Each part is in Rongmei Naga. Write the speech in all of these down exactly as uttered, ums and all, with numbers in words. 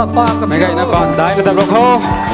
Mei gayna bandai na tat ro khou.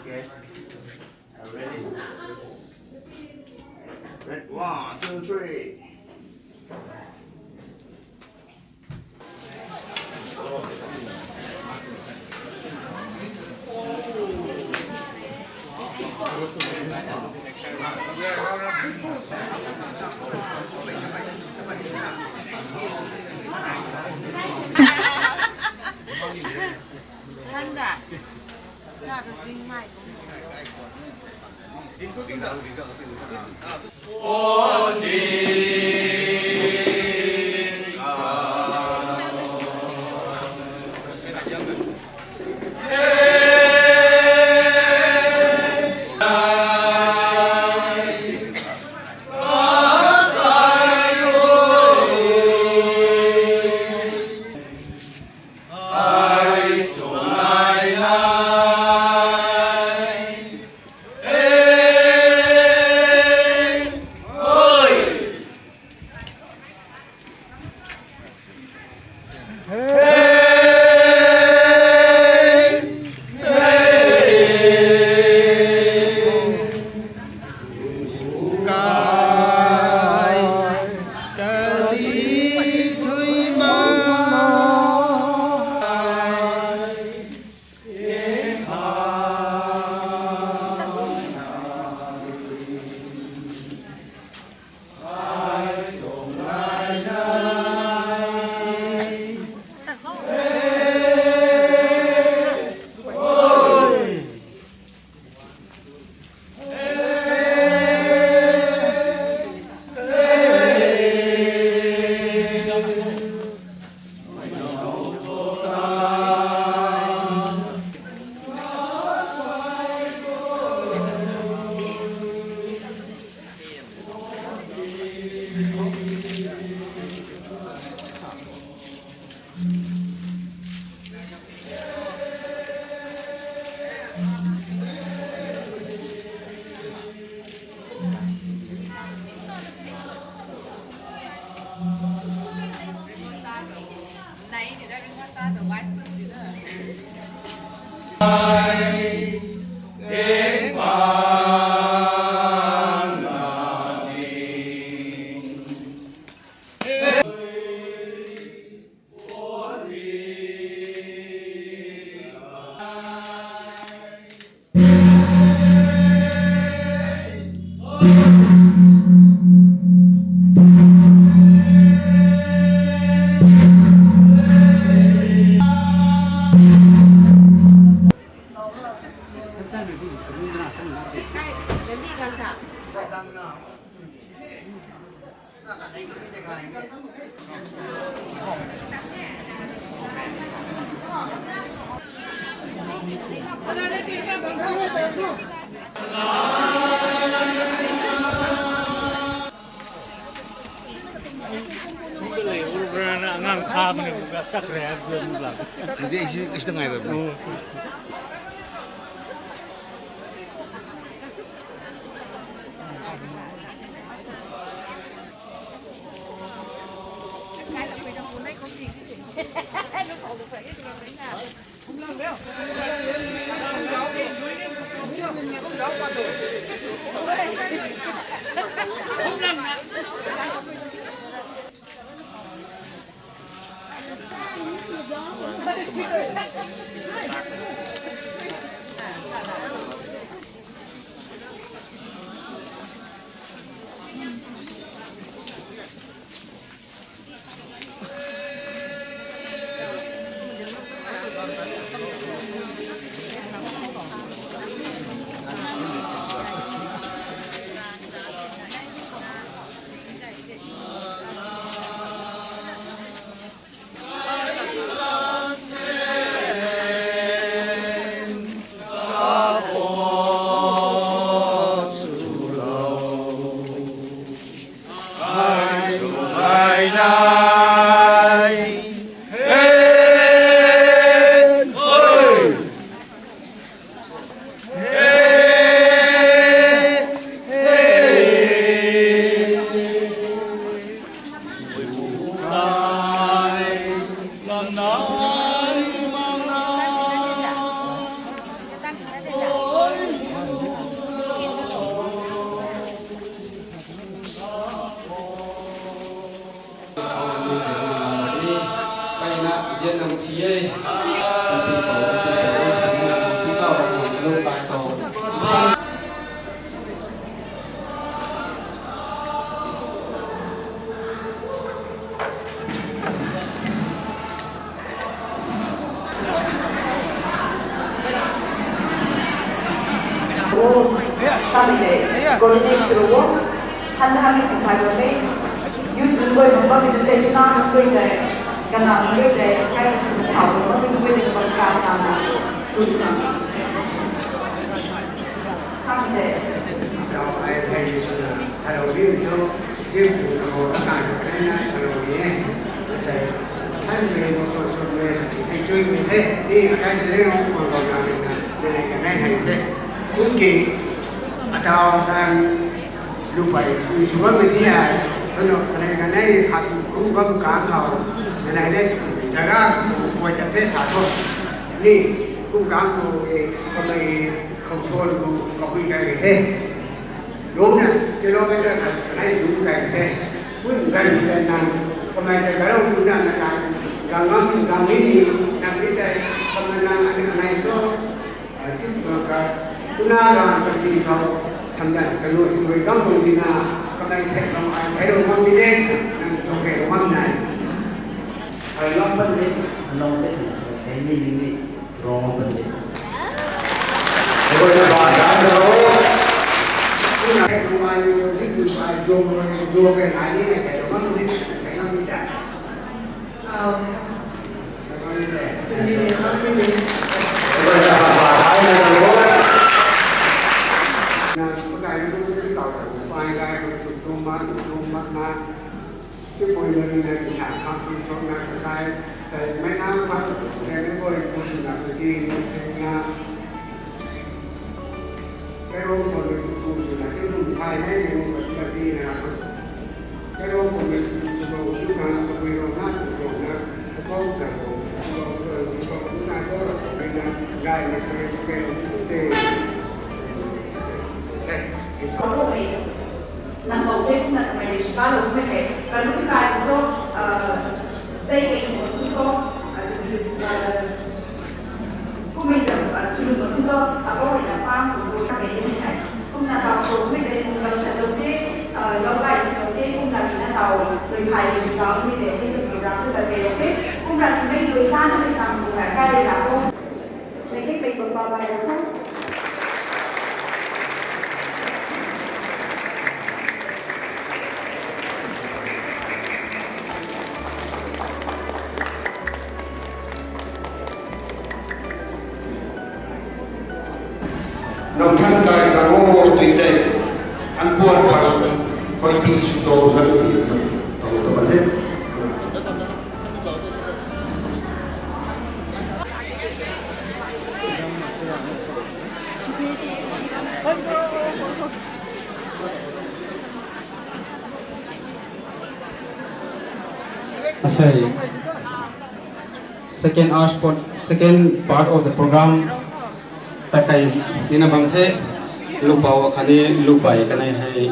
Okay. Ready? Ready? One, two, three. Mpeyna zian nang thi e. Mpeypou, mpeypou, mpeypou, mpeypou, mpeypou, mpeypou. Samei de, coordinate sw ro. Han han ni tithai ro e. Youth nunc guay nunc bammei nunc tei, tuna nunc guay tei, kana nunc guay tei, kai nunc sw thau nunc bammei nunc guay tei, kabang cha cha na, tu na. Samei de. Ai thei sw na, hello, you too. Jim tu na ho, na kai na, hello, ye. Asei, than mei mo so so mei sa, hei chui mei the, ni akai tei ho, ma ko na na, de le ka nai hei the. Kum ki, atau tang, lupai, ui sw bam mei ni ai, tano, kanei kanei, khat tu kum bam kang khou, kanei ne, jaga, kum kua chat the sa tho. Ni, kum kang khou, e, kamei, khou suan khou, kahui kai the. Lungna kilometer khat kanei lung kai the. Pun ganv tei nang, kamei ta garou tu na na kai, gang ngam, gang ni ni, nang ni tei, kamei nang ani kanei tu, ah, tip, ah, ka, tuna ganv party khou, samdan kanui, tui gang tuang di na, kamei thei bam ai thei rou ngam ni de, nang thou kei rou ngam nai. Ai ngam pan de, anong de, ai ni ni ni. Rong bam de. Oi, na ba dan lo. Kum na kum ai ni lo, di kum ai jo lo, jo ke nai ni na ke lo, mam ni na ke ngam ni da. Um. Oi, na ba ba dan lo. Na, kum ai ni kum ni kau, pai gai kum tum tum ma, tum tum ma na. Tipui mari na ti cha kham chun chon na kakai, sai mai na pa chu tu ne ne boi pu chu na ti nu se na. Pero ko ne pu chu na ti nu thai ne ne mo pa ti na. Pero ko ne pu chu ko tu na ka pui ro na tu ro na. Ko ta ko chu ko ko ko na ko ro ko na. Gai na sai ko ko tu te. Hey. Nang bau tei kumna kamei rui sw kalou kummei hei, kalum kai khou thu, ah, zei kei khou thu thu, ah, kummei zam, ah, swlum khou thu thu, ah, bau rui na pang khou thu, kei kummei hei. Kumna taw sw kummei tei kum zam ta lou the, ah, lou kai si lou the, kumna rui na taw, lui phai kei zauc kummei tei, hei zam program thu ta kei lou the, kumna kamei lui ta na mei tang khou na kai rui na khou. Mei kek pei bam bam bai ra khou. Than kai kang o tui tei, an puat khang, koi pi sw to sa lu di, tau ta ban he. Asei, second half, second part of the program, ta kai tina bam the, lupou khatni lupai kanei hei,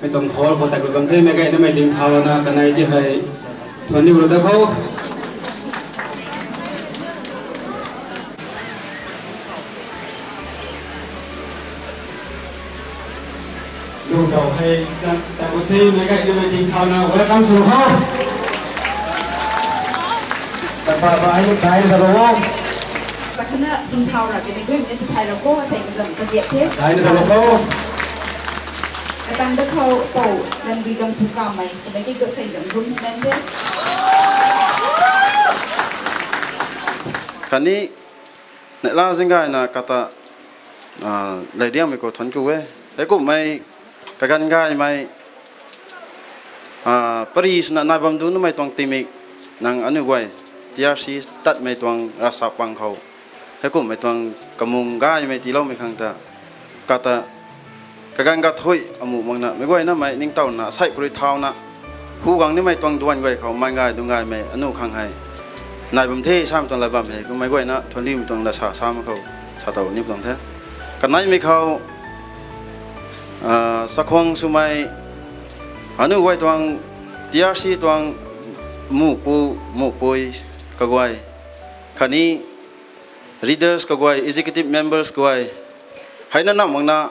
mei tuang hall khou ta kai bam the, meic guayna mei ding thau na kanei di hei, thuan niw ra da khou. Lupou hei, ta, ta gu the, meic guayna mei ding thau na, welcome sw khou. Ta pa ba hei, kai ta lo. Pakhana ding thau ra, kaniw guay na ti thai ra khou, asei kazam kaziap the. Kai ta lo khou. Katang da khou, pou, Ranvui Gangphu Kamei, kamei ki khou sei zam groomsman the. Khatni, neihla zing gayna kata, ah, lei diangmei khou thuan ku e. Heikumhmei, kaganv gaymei, ah, pary swna nai bam du numei tuang tingmik, nang aniu guay, T R C tatmei tuang ravsap pang khou. Heikumhmei tuang kamung gaymei tiiloumei khang ta, kata, kaganv kathui amuh makna, meic guayna mei ningtowna, sei khou rui thauna, hu gang nimei tuang duan guay khou, mei gay dung gaymei, aniu khang hei. Nai bam the, samei tuang lat bam hei, kummei guayna, thuan nimei tuang lat sa, sa mak khou, sa tow ni tuang the. Kaneimei khou, ah, sakhwang swmei, aniu guay tuang, T R C tuang, muhpu, muhpui, kaguay. Khatni, leaders kaguay, executive members kaguay. Heina nam makna,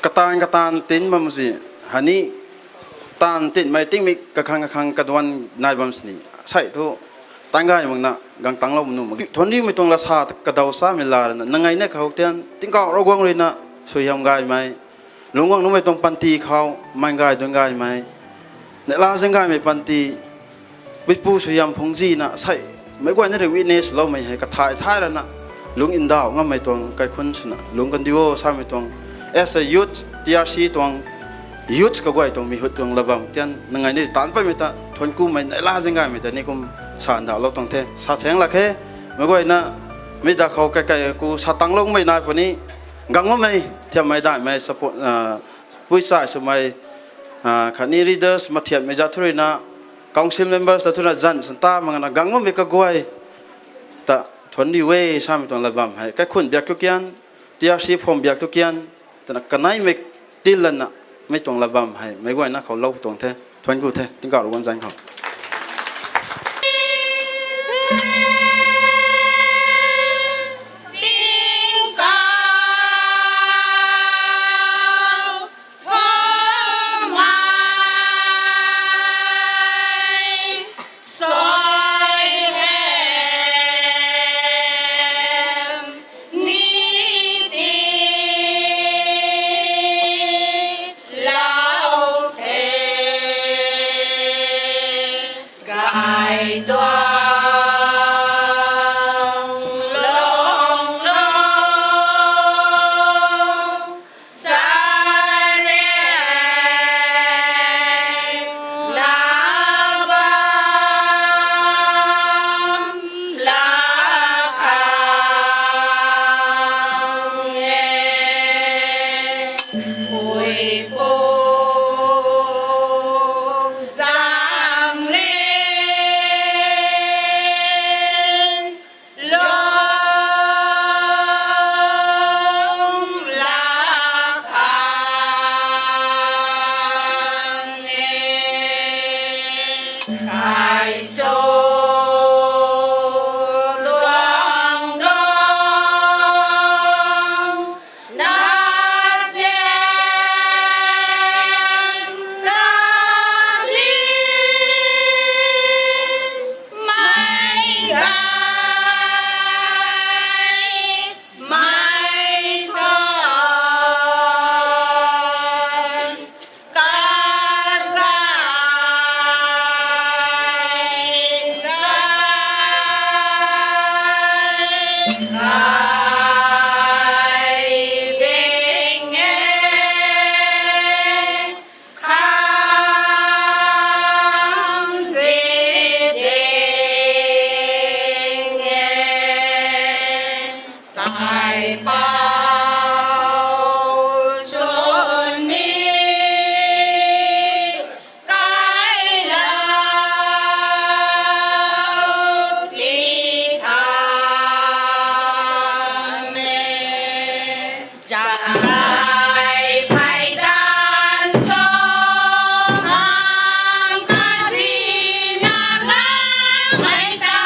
kataanv kataanv tin bam si, hani, taanv tinmei tingmik kakhang kakhang kaduan nai bam sini. Sei thu, tang gay makna, gang tanglou nuh mak. Thuan nimei tuang lat sa kadaw samei la rana, nang ngai na khou tian, tingkauh Ravguangc rui na, suaihiam gaymei. Lungc guang numei tuang panty khou, mei gay dung gaymei. Neihla zing gaymei panty, puipu suaihiam phungc zina sei, meic guayna rui witness loumei hei, kathai thai rana, lungc ndauh ngammei tuang kaikhunc swna, lungc kandiu o samei tuang, as a youth, T R C tuang, youth kaguay tuang mihut tuang lat bam tian, nang ngai ni taanc paymei ta, thuan kumei, neihla zing gaymei ta, ni kum sa ndauhlou tuang the, sa chaeng lak khe, meic guayna, mi da khou kaikai ku sa tangloumei nai puni, gang bammei, thiammei daihmei, support, ah, pui chai swmei, ah, khatni leaders mathiatmei zat thu rui na, council members ta thu rui na, zan santa makna gang bammei kaguay ta thuan ni e samei tuang lat bam hei. Kaikhunc biak thu kian, T R C phom biak thu kian, twna kaneimei tilanna, mei tuang lat bam hei, meic guayna khou lou tuang the, thuan ku the, tingkauh Ravguangc zanc khou. Pau suni kai lau ti tha me. Jai phai tan so ang ka zi na ga mai ta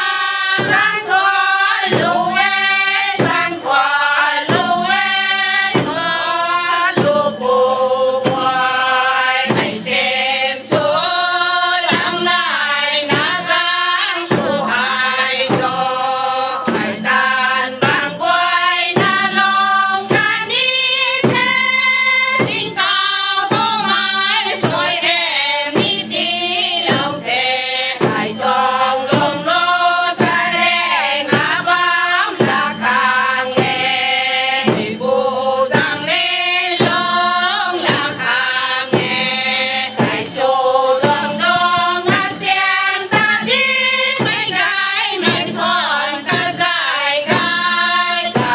sang thua lu e, sang thua lu e, thua lu pu ai ai sem so lang lai na gang pu ai zo ai tan bang guay na long ka ni the. Sing kau tho mai soi hem ni ti lou the. Ai tong long lo sa reng a bam la khang e. Mei pu zang le long la khang e. Ai so long dong na siang ta di. Mei gai mei thon ka zai gai ta.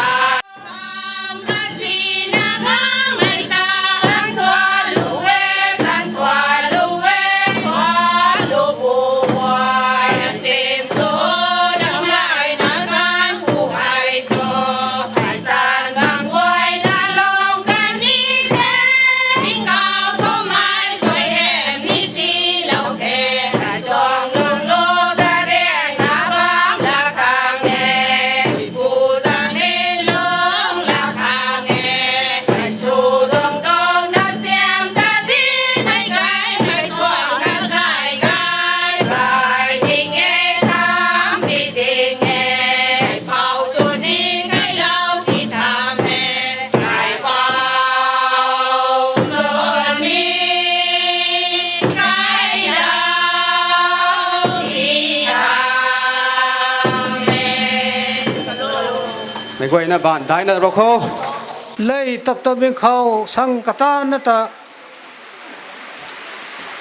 Mei guayna baan daina ro khou. Lei tap tap bing khou sang kata na ta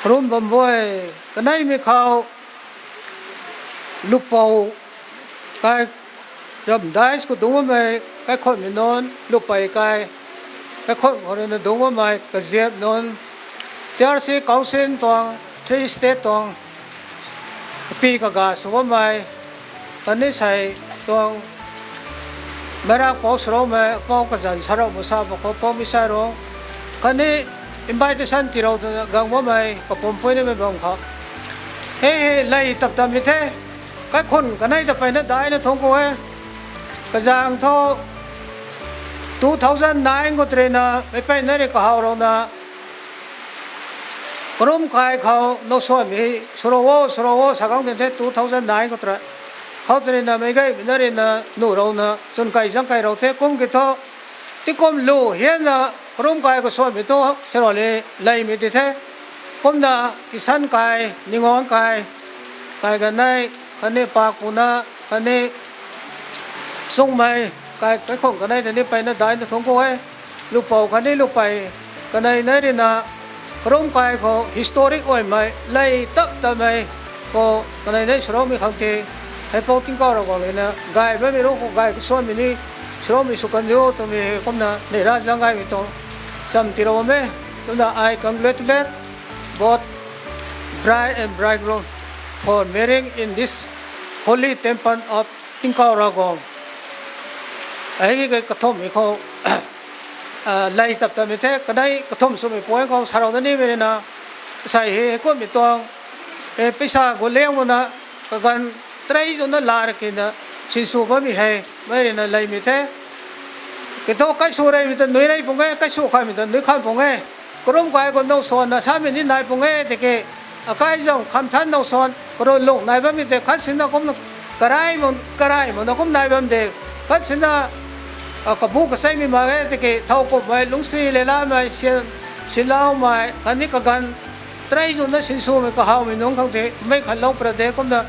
rum bam boi kanei mi khou lupou kai ram dais khou dungc bammei kaikhunmei nunc, lupei kai kaikhunmei khou rui na dungc bammei kaziap nunc, T R C Council tuang, three state tuang, kapi kaga sw bammei, khatni sei tuang meirak pou swroumei, pou kazan saroumei sa pa khou pou mi sa rung, khatni invitation tiilou twna gang bammei kapumc pui nimei bam khou, he he lei tap tap mi the, kaikhun kanei ta peyna daina thungc khou e. Kazang thu two thousand nine khou tei rui na meic peyna rui kahaw rou na, karum kai khou now suanmei swrou o, swrou o sa gang tin the, two thousand nine khou tei rui. Khou tei rui na meic gaymei na rui na nuh rou na chwn kai zang kai rou the, kum ki thu tingkum lu hianna karum kai khou suanmei thu swrou le leymei ti the. Kumna Kisan kai, Ninguang kai, kai kanei, khatni Pakpuna, khatni Chungmei kai, kaikhun kanei ta ni peyna daina thungc khou e. Lupou khatni lupei kanei nei rui na karum kai khou historic uaimei lei tap tapmei khou kanei nei swroumei khang the. Heipou Tingkauh Ravguangc rui na gay bammei ru khou gay kasuanmei ni swroumei sw kan diu twmei hei kumna neih ra zang gaymei tuang cham tiilou bam e. Kumna I congratulate both bride and bridegroom for marrying in this holy temple of Tingkauh Ravguangc. Hei ki kathumhmei khou lei tap tapmei the, kanei kathumh swmei puan khou sarou da nimei rui na, sei hei heikumhmei tuang, e, peisa gu liang mak na, kaganv tarei zuna la ra kina sinsw bammei hei mei rui na leymei the. Kiu thu kaisw reymei ta nui rey pung e, kaisw khanmei ta nui khan pung e. Karum kai khou now suanna samei ni nai pung e tiki, akai zam kham than now suan karun lung nai bammei tei khat sina kumna karai mak, karai mak na kum nai bam de, khat sina kabu kacheimei mak e tiki thow kumhmei lungcsi leilamei, sian, silaumei khatni kaganv tarei zuna sinswmei kahawmei nunc khang tei mei khanlou pra de kumna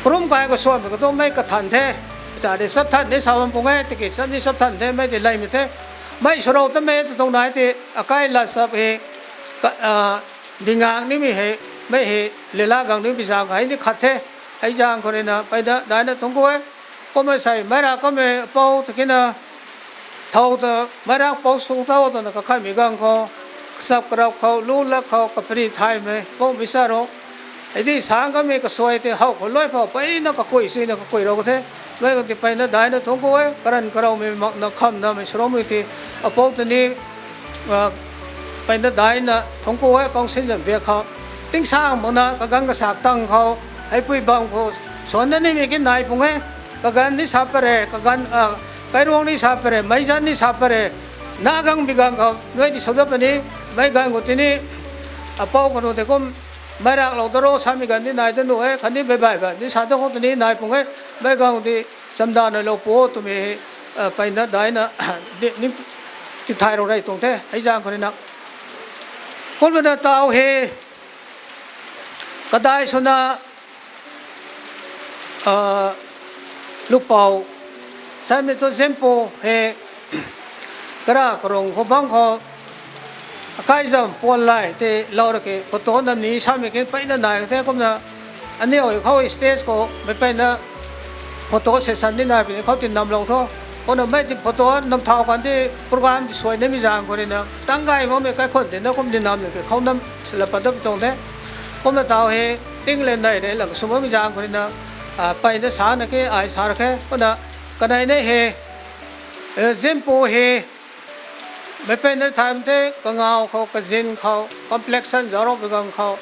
karum kai khou suanmei khou tu mei kathan the. Cha de sap than ni sa bam pung e tiki sap ni sap than the, mei tei leymei the. Mei swrou tamei ta tuang nai tei akai lat sap hei dingak nimei hei, mei hei leila gang nimei zaeng hei ni khat the. Hei zaeng khou rui na peyna daina thungc khou e. Kumna sei meic ra kamei pou ta kina Thow ta, meirak pou sung thow twna kakhaimei gang khou, kachap karap khou, lu lak khou, kapri thaymei, pou mi sa ro. Hei di sang kamei kasuai tei how khou luai phou, peyna kakui suina kakui rou ka the. Mei khang ti peyna daina thungc ku e, karan karaumei makna khamnamei saraumei ti, apou tei ni, ah, peyna daina thungc ku e, kang sin zam biak khou. Tingsang makna kaganv kasak tang khou, heipui bam khou, suanna nimei ki nai pung e, kaganv ni sa pare, kaganv, ah, kairuang ni sa pare, meizan ni sa pare, na gang bi gang khou, nui ti sou dat puni, mei gang khou tini, apou kanu tei kum, meirak lou da ro samei ganv ni nai da nu e, khatni beibai ba, ni sa da khou tini nai pung e, mei gang ti, chamdanv lou pu twmei, ah, peyna daina, di, ni, ti thay rou rey tuang the, hei zaeng khou rui na. Kumna taw hei, kadai swna, ah, lupou, samei thu ziampu hei, kara karung khou bang khou, akai zam puan lay tei lou ra ke, photo nam ni samei ke peyna nai the kumna, aniu khou stage khou, mei peyna photo session ni nai puni khou ti namlou tho. Kumna mei ti photo nam thau kan ti program ti suai nimei zaeng khou rui na, tang gay makmei kaikhun tina kum ni nam ni ke khou nam sila pat dat pi tuang the. Kumna taw hei, tinglen nei nei lang sw bammei zaeng khou rui na, ah, peyna sa na ke, ai sa ra khe. Kumna, kanei nei hei, eh, ziampu hei, mei peyna thaymei the, kangaw khou, kazin khou, complexion zaucrou pi gang khou,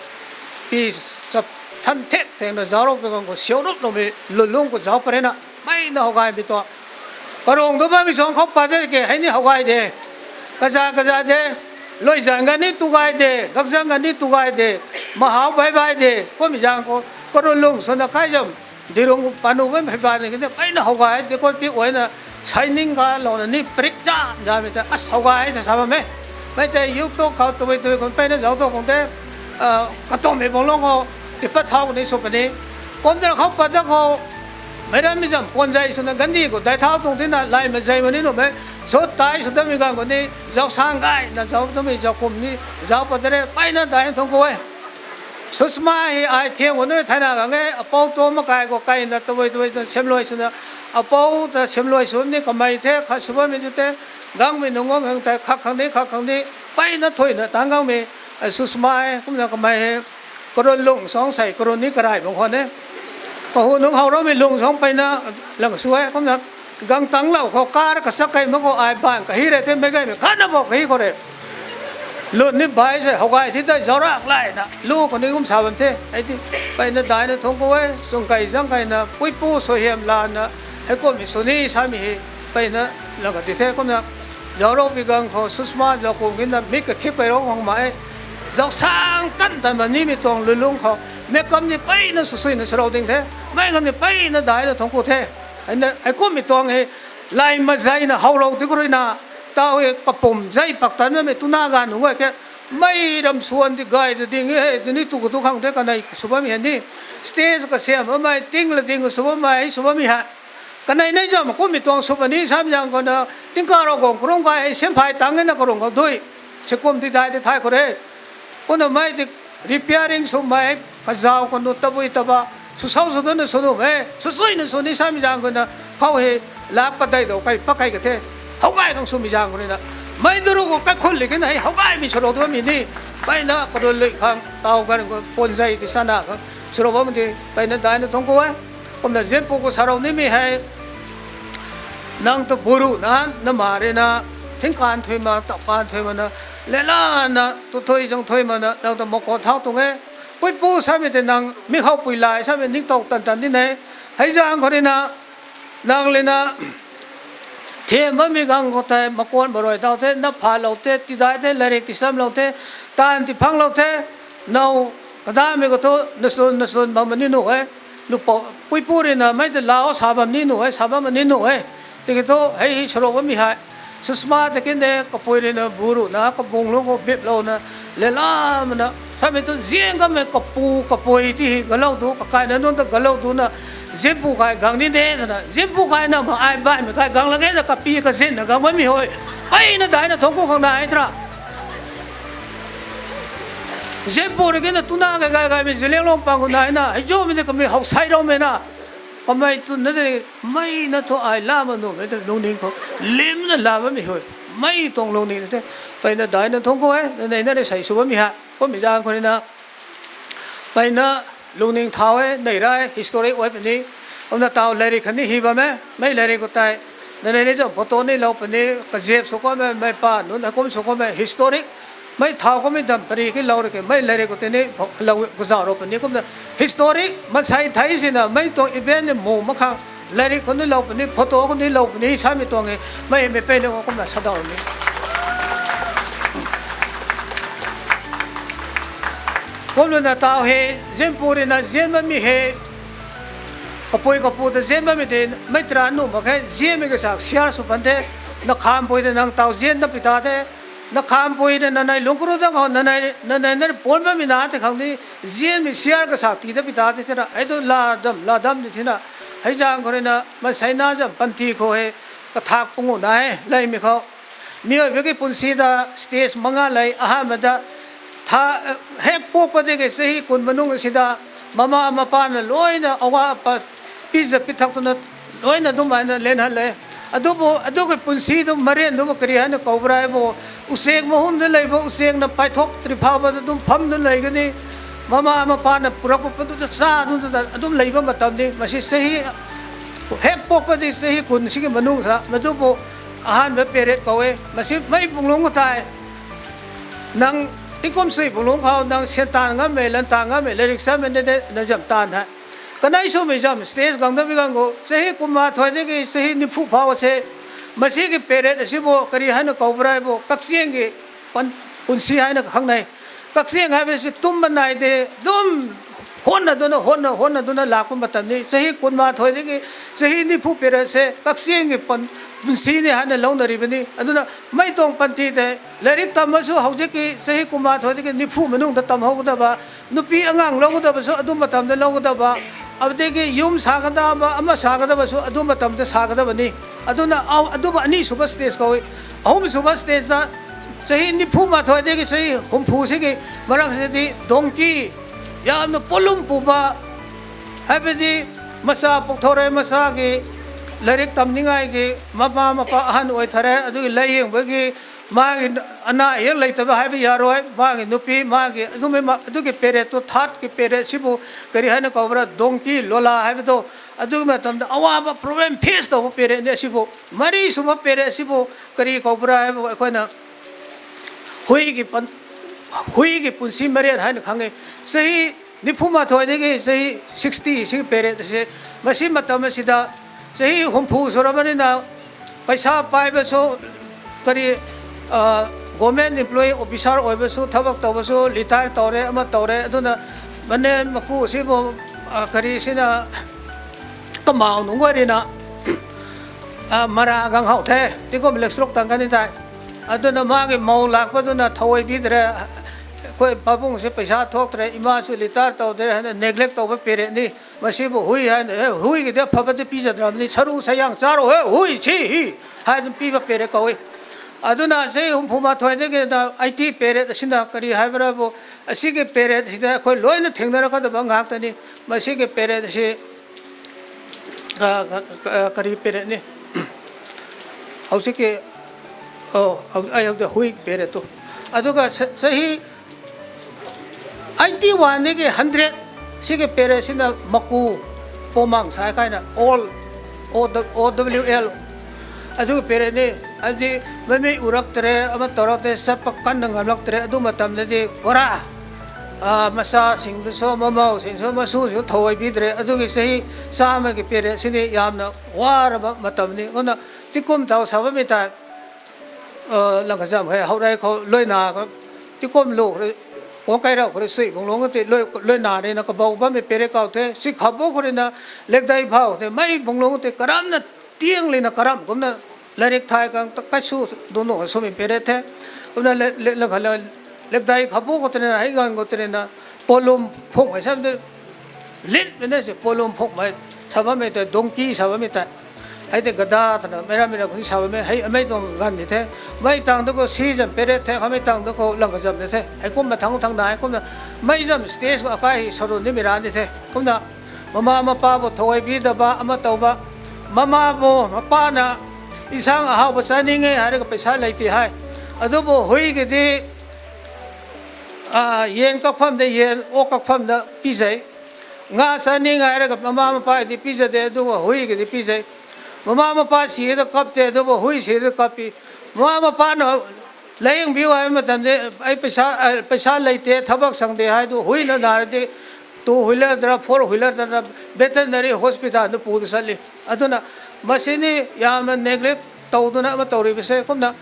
pi sa than thek thengna zaucrou pi gang khou, siaurup loumei lulung khou zauc pare na, mei na how gay bi tuang. Karung tu bammei suang khou pat de ke, hei ni how gay de. Kaza kaza de, lui zang gan ni tu gay de, gakzang gan ni tu gay de, mahau bai bai de, kummei zaeng khou, karun lung swna kai zam, dirung panu bammei hei bai ni kine, mei na how gay de, khou ti uaina, shining kalouna ni prik za, zamei ta, as how gay ta sa bam e. Mei tei YouTube khou tabui tabui khou peyna zauc tuang khang te, ah, katummei bang lung khou, ti pat thau ni sw puni. Kum tana khou pat da khou, meic rammei zam puan zei swna gandi khou dai thau tuang tina, lay mazei ma ni nuhmei, zut tai sw damei gang khou ni, zauc sang gayna zauc damei zauc kum ni, zauc pat da re, peyna dai thungc khou e. Susma hei ai thiam khou nunc thayna gang e, apou tuang makai khou kaina tabui tabui ta siamluai swna, apou ta siamluai sw ni kamei the, khat sw bammei tu te, gangmei nunc guang khang tei, khat khang ni, khat khang ni, peyna thuina tang gangmei, eh, Susma e, kumna kamei hei, karun lung suang sei, karun ni karay bang khwan e. Kahu nunc how rammei lung suang peyna, lang sw e, kumna, gang tanglou khou kar kasak kei mak khou ai bang kahi re the, meic gaymei khatna bou kahi khou re. Lun ni bai se, how gay thi tei zauc rak layna, lu khou ni kum sa bam the, hei ti, peyna daina thungc khou e, chung kei zang keina, puipu suaihiam lana, heikumhmei sw ni samei hei, peyna, lang ka ti the, kumna, zaucrou pi gang khou, Susma zauc kum kina, mik kakhip kei rou khang ma e, zauc sang tan tan ma nimei tuang lulung khou, meic kam ni peyna swsuina swrou ding the, mei kam ni peyna daina thungc khou the. Heina, heikumhmei tuang hei, lay mazeyna how rou ti khou rui na, taw hei kapum zei pak tan bammei tuna ganv nunc guay ke, mei ram suan ti gay ta ding e, hei, ti ni tu khou tu khang the kanei sw bammei hei ni, stage kasiam bammei, ting la ding sw bammei, sw bammei hei. Kanei nei zam kummei tuang sw puni samei zaeng khou na, tingkauh Ravguangc karum gay hei, siamphay tang e na karung khou dui. Sikum ti dai ti thay khou re. Kumna mei ti repairing swmei, kazauc kanu tabui taba, sw sau sw duna sw nuh e, swsuina sw ni samei zaeng khou na, khou hei, lak padeih dou kei, pakei ka the, how gay khang swmei zaeng khou rui na. Mei duru khou kaikhun li kina hei, how gaymei swrou tu bammei ni, peyna karun lui khang, taw gan khou puan zei ti sana khang, swrou bam di, peyna daina thungc khou e. Kumna ziampu khou sarou nimei hei, nang ta buru na, na ma rui na, thingkan thui ma, tauhkan thui ma na, lelana, tu thui zang thui ma na, nang ta makon thau tuang e. Puipu samei tei nang, mi khou pui lay samei ningtow tan tan di ne. Hei zaeng khou rui na, nang lina, thiam bammei gang khou tei, makon marui tau the, na phalou the, tidai the, latrik ti samlou the, taanv ti phanglou the, now, kadamei khou thu, na sun, na sun bam ni nuh e. Lupou, puipu rui na, mei ta lau sa bam ni nuh e, sa bam ni nuh e. Tiki thu, hei hi sarou bammei hei. Susma ta kinde, kapui rui na, buru na, kabung lung khou biplouna, lelamna, samei tu ziang kamei kapu, kapui ti hi, galou du, kakaina nunc ta galou du na, ziampu kai gang ni de, twna, ziampu kai na ma ai baihmei kai gang lak ge na kapi kazinna gang bammei hei. Peyna daina thungc khou khang na ai tra. Ziampu rui kina tuna gay gay gaymei Zeliangrong pang khou nai na, hei zumei ni kamei how sai roumei na. Kamei tun na de, mei na thu ai la ma nuh mei te lungning khou limna la bammei hui. Mei tuang lungning te, peyna daina thung khou e, na nei na rui sei sw bammei ha. Kummei zaeng khou rui na, peyna lungning thau e, nei ra e, historic oi puni. Kumna taw lairik khatni hi bam e, mei lairik khou tei. Na nei ni zam photo ni lou puni, kazip sw khou mei, mei pa, nunc heikum sw khou mei, historic. Mei thau khou mei dam pari ki lou rui ke, mei lairik khou tei ni, lou kazauh rou puni kumna. Historic, masei thei sina, mei tuang event ni mu mak khang, lairik khou ni lou puni, photo khou ni lou puni, samei tuang e, mei mei peyna khou kumna sa dau ni. Kumna na taw he, zianpu rui na zian bammei he, kapui kapu ta zian bammei te, mei tara nuh mak khe, zianmei kasak share sw pan the, na khampui ta nang taw zian na pi ta the, na khampui ta na nei lungc kru dang khou, na nei, na nei na pon bammei na te khang ni, zianmei share kasak tii ta pi ta the thina, hei tu la dam, la dam di thina, hei zaeng khou rui na, masei na zam panty khou he, kathak pungu na e, leimei khou. Miubi ki punsi ta stage manga lei, ahamei ta, tha, hek puk pa de ke sahi kun manung si ta, mama mapa na loina, awa pa, pizza pithak tu na, loina dum ai na len han le. Adubu, adu ke punsi tu marian dubu kari hana kau brai bo, usek mahum de lei bo, usek na paithok tripha ba dum pham dun lei kani, mama mapa na purak pa tu sa dun ta, adum lei ba matam ni, masi sahi, hek puk pa de sahi kun si ki manung sa, madubu, ahan ba period kau e, masi mei bunglung tei, nang tingkum sui bunglung khou, nang sian tan ngammei, lan tan ngammei, lairik samei de de, na zam tan ha. Kanei swmei zam, stage gang da bi gang khou, sahi kumna thuy de ki, sahi niphu phau se, masi ki period si bo, kari hana kau brai bo, kaksiang ki, pan, punsi hana khang nei. Kaksiang hai ba si tum banai de, dum, honna duna, honna, honna duna lak pa matam ni, sahi kumna thuy de ki, sahi niphu period se, kaksiang ki pan, punsi ni hana lou na ri bani. Aduna, mei tuang panty te, lairik tam ma sw hou zi ki, sahi kumna thuy de ki, niphu manung ta tam hou ka da ba, nupi angang lou ka da ba sw, adum matam de lou ka da ba, abde ki yum sa ka da ba, ama sa ka da ba sw, adum matam de sa ka da ba ni. Aduna, au, adum ani sw ba stage kau e. Ahum sw ba stage ta, sahi niphu ma thuy de ki, sahi humphu si ki, marak se di, donkey, yamna polum pu ba, hai ba di, masa puk thau re, masa ki, lairik tam ni ngai ki, mapa, mapa, ahan oi thare, adu ki lei hing ba ki, ma ki, ana hing lei ta ba hai ba ya rui, ma ki, nupi, ma ki, adu mei ma, adu ki period tu, third ki period si bo, kari hana kau bra, donkey, lola, hai ba tu, adu matam ta, awa ba problem face tau ba period ni si bo, mari sw ba period si bo, kari kau bra, hai bo, akhoi na, hui ki pan, hui ki punsi marian hai na khang e, sahi, niphu ma thuy de ki, sahi, sixty, si period se, masi matam si da, sahi, humphu sw ra bani na, paisa pai ba sw, kari, ah, government employee officer oi ba sw, thabak tau ba sw, retire tau re, ama tau re, aduna, mane maku si bo, ah, kari si na, kamau nunc guay ri na, ah, mara gang hau the, tingkum electric tang kani tei. Aduna ma ki mou lak pa duna thau ai bi de re, koi pabung si paisa thuak de re, ima sw retire tau de re, hana neglect tau ba period ni, masi bo hui hai, eh, hui ki de pha ba de pi zat ram ni, saru sayang charo he, hui si hi, hai dun pi ba period kau e. Aduna se humphu ma thuy de ki na, IT period si na, kari hai ba ra bo, asi ki period si de, khoi loina thing na ra ka da ba ngak ta ni, masi ki period si, ah, ah, ah, kari period ni. Hou si ki, oh, hou, ai hou de hui period tu. Aduka sa, sahi, IT one ni ki hundred, si ki period si na maku, pomang sa kai na, all, O W L. Adu ki period ni, adi, mami urak tere, ama torak tere, sap pa kan na ngamlak tere, adu matam na di, ora, ah, masa sing tu so, mamau sing so, masu sing thau ai bi tere, adu ki sahi, sa ma ki period si ni, yamna, wara ba matam ni, kumna, tingkum tau sa ba mi ta, ah, lang kazam he, hou rai khou, loina, tingkum lu, kong kai rau khou sui, bung long ti, loi, loina ni na kabau ba mi period kau the, si khabu khou na, lekdai phau the, mei bung long ti, karam na, tiang li na karam, kumna, lairik thai kang, ta kai su, dun nu, sw mi period the, kumna, le, le, le, le, lekdai khabu khou tere na, hei gang khou tere na, polum phung hai sam de, lit mei na se polum phung mei, sa ba mei te, donkey sa ba mei te, hei te gada ta na, mei ra mei ra khou sa ba mei, hei, mei tuang gan ni the, mei tang tu khou si zam period the, kha mei tang tu khou lang kazam ni the, hei kum ma thang thang na, hei kumna, mei zam stage khou akai hi sarun ni mi ra ni the, kumna, Mama mapa bu thawai bi daba ama tauba. Mama bu mapa na insang ahau bu sa ning e, hari ka paisa lei ti hai. Adu bu hui ki di, a, yen kak pham de, yen o kak pham da pi zai. Nga sa ning hai ra ka mama mapa di pi zai de, adu bu hui ki di pi zai. Mama mapa si da kap te, adu bu hui si da kap pi. Mama mapa na Laying biu ai matam de, ai paisa, ai paisa lei te, thabak sang de hai tu, hui na na de, two wheeler da, four wheeler da, veterinary hospital na pu de sali. Aduna, masini yam neglect tau duna ma tau ri bise, kumna,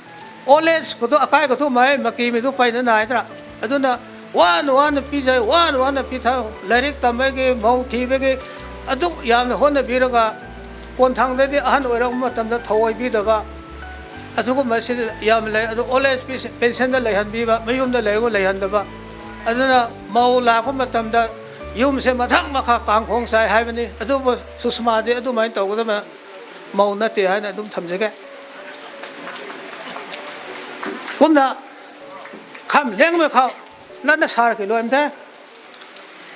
old age ko tu, akai ko tu mai, maki mi tu pai na nai tra. Aduna, one, one pi zai, one, one pi tha, lairik tam bai ki, mau thi bai ki, adu yam na hon na bi ra ga, kon thang de di, ahan oi ra matam da, thawai bi da ba. Adu kum ma si yam lei, adu old age pe-, pension da lei han bi ba, mayum da lei gu lei han da ba. Aduna mau la kum matam da, yum se mathang makha kang khong sai hai bani. Adu bu Sushma di, adu mai tau gu da ma, mau na te hai na, adum tham zai ke. Kumna, kham leng me khau, na na sar ki luan the.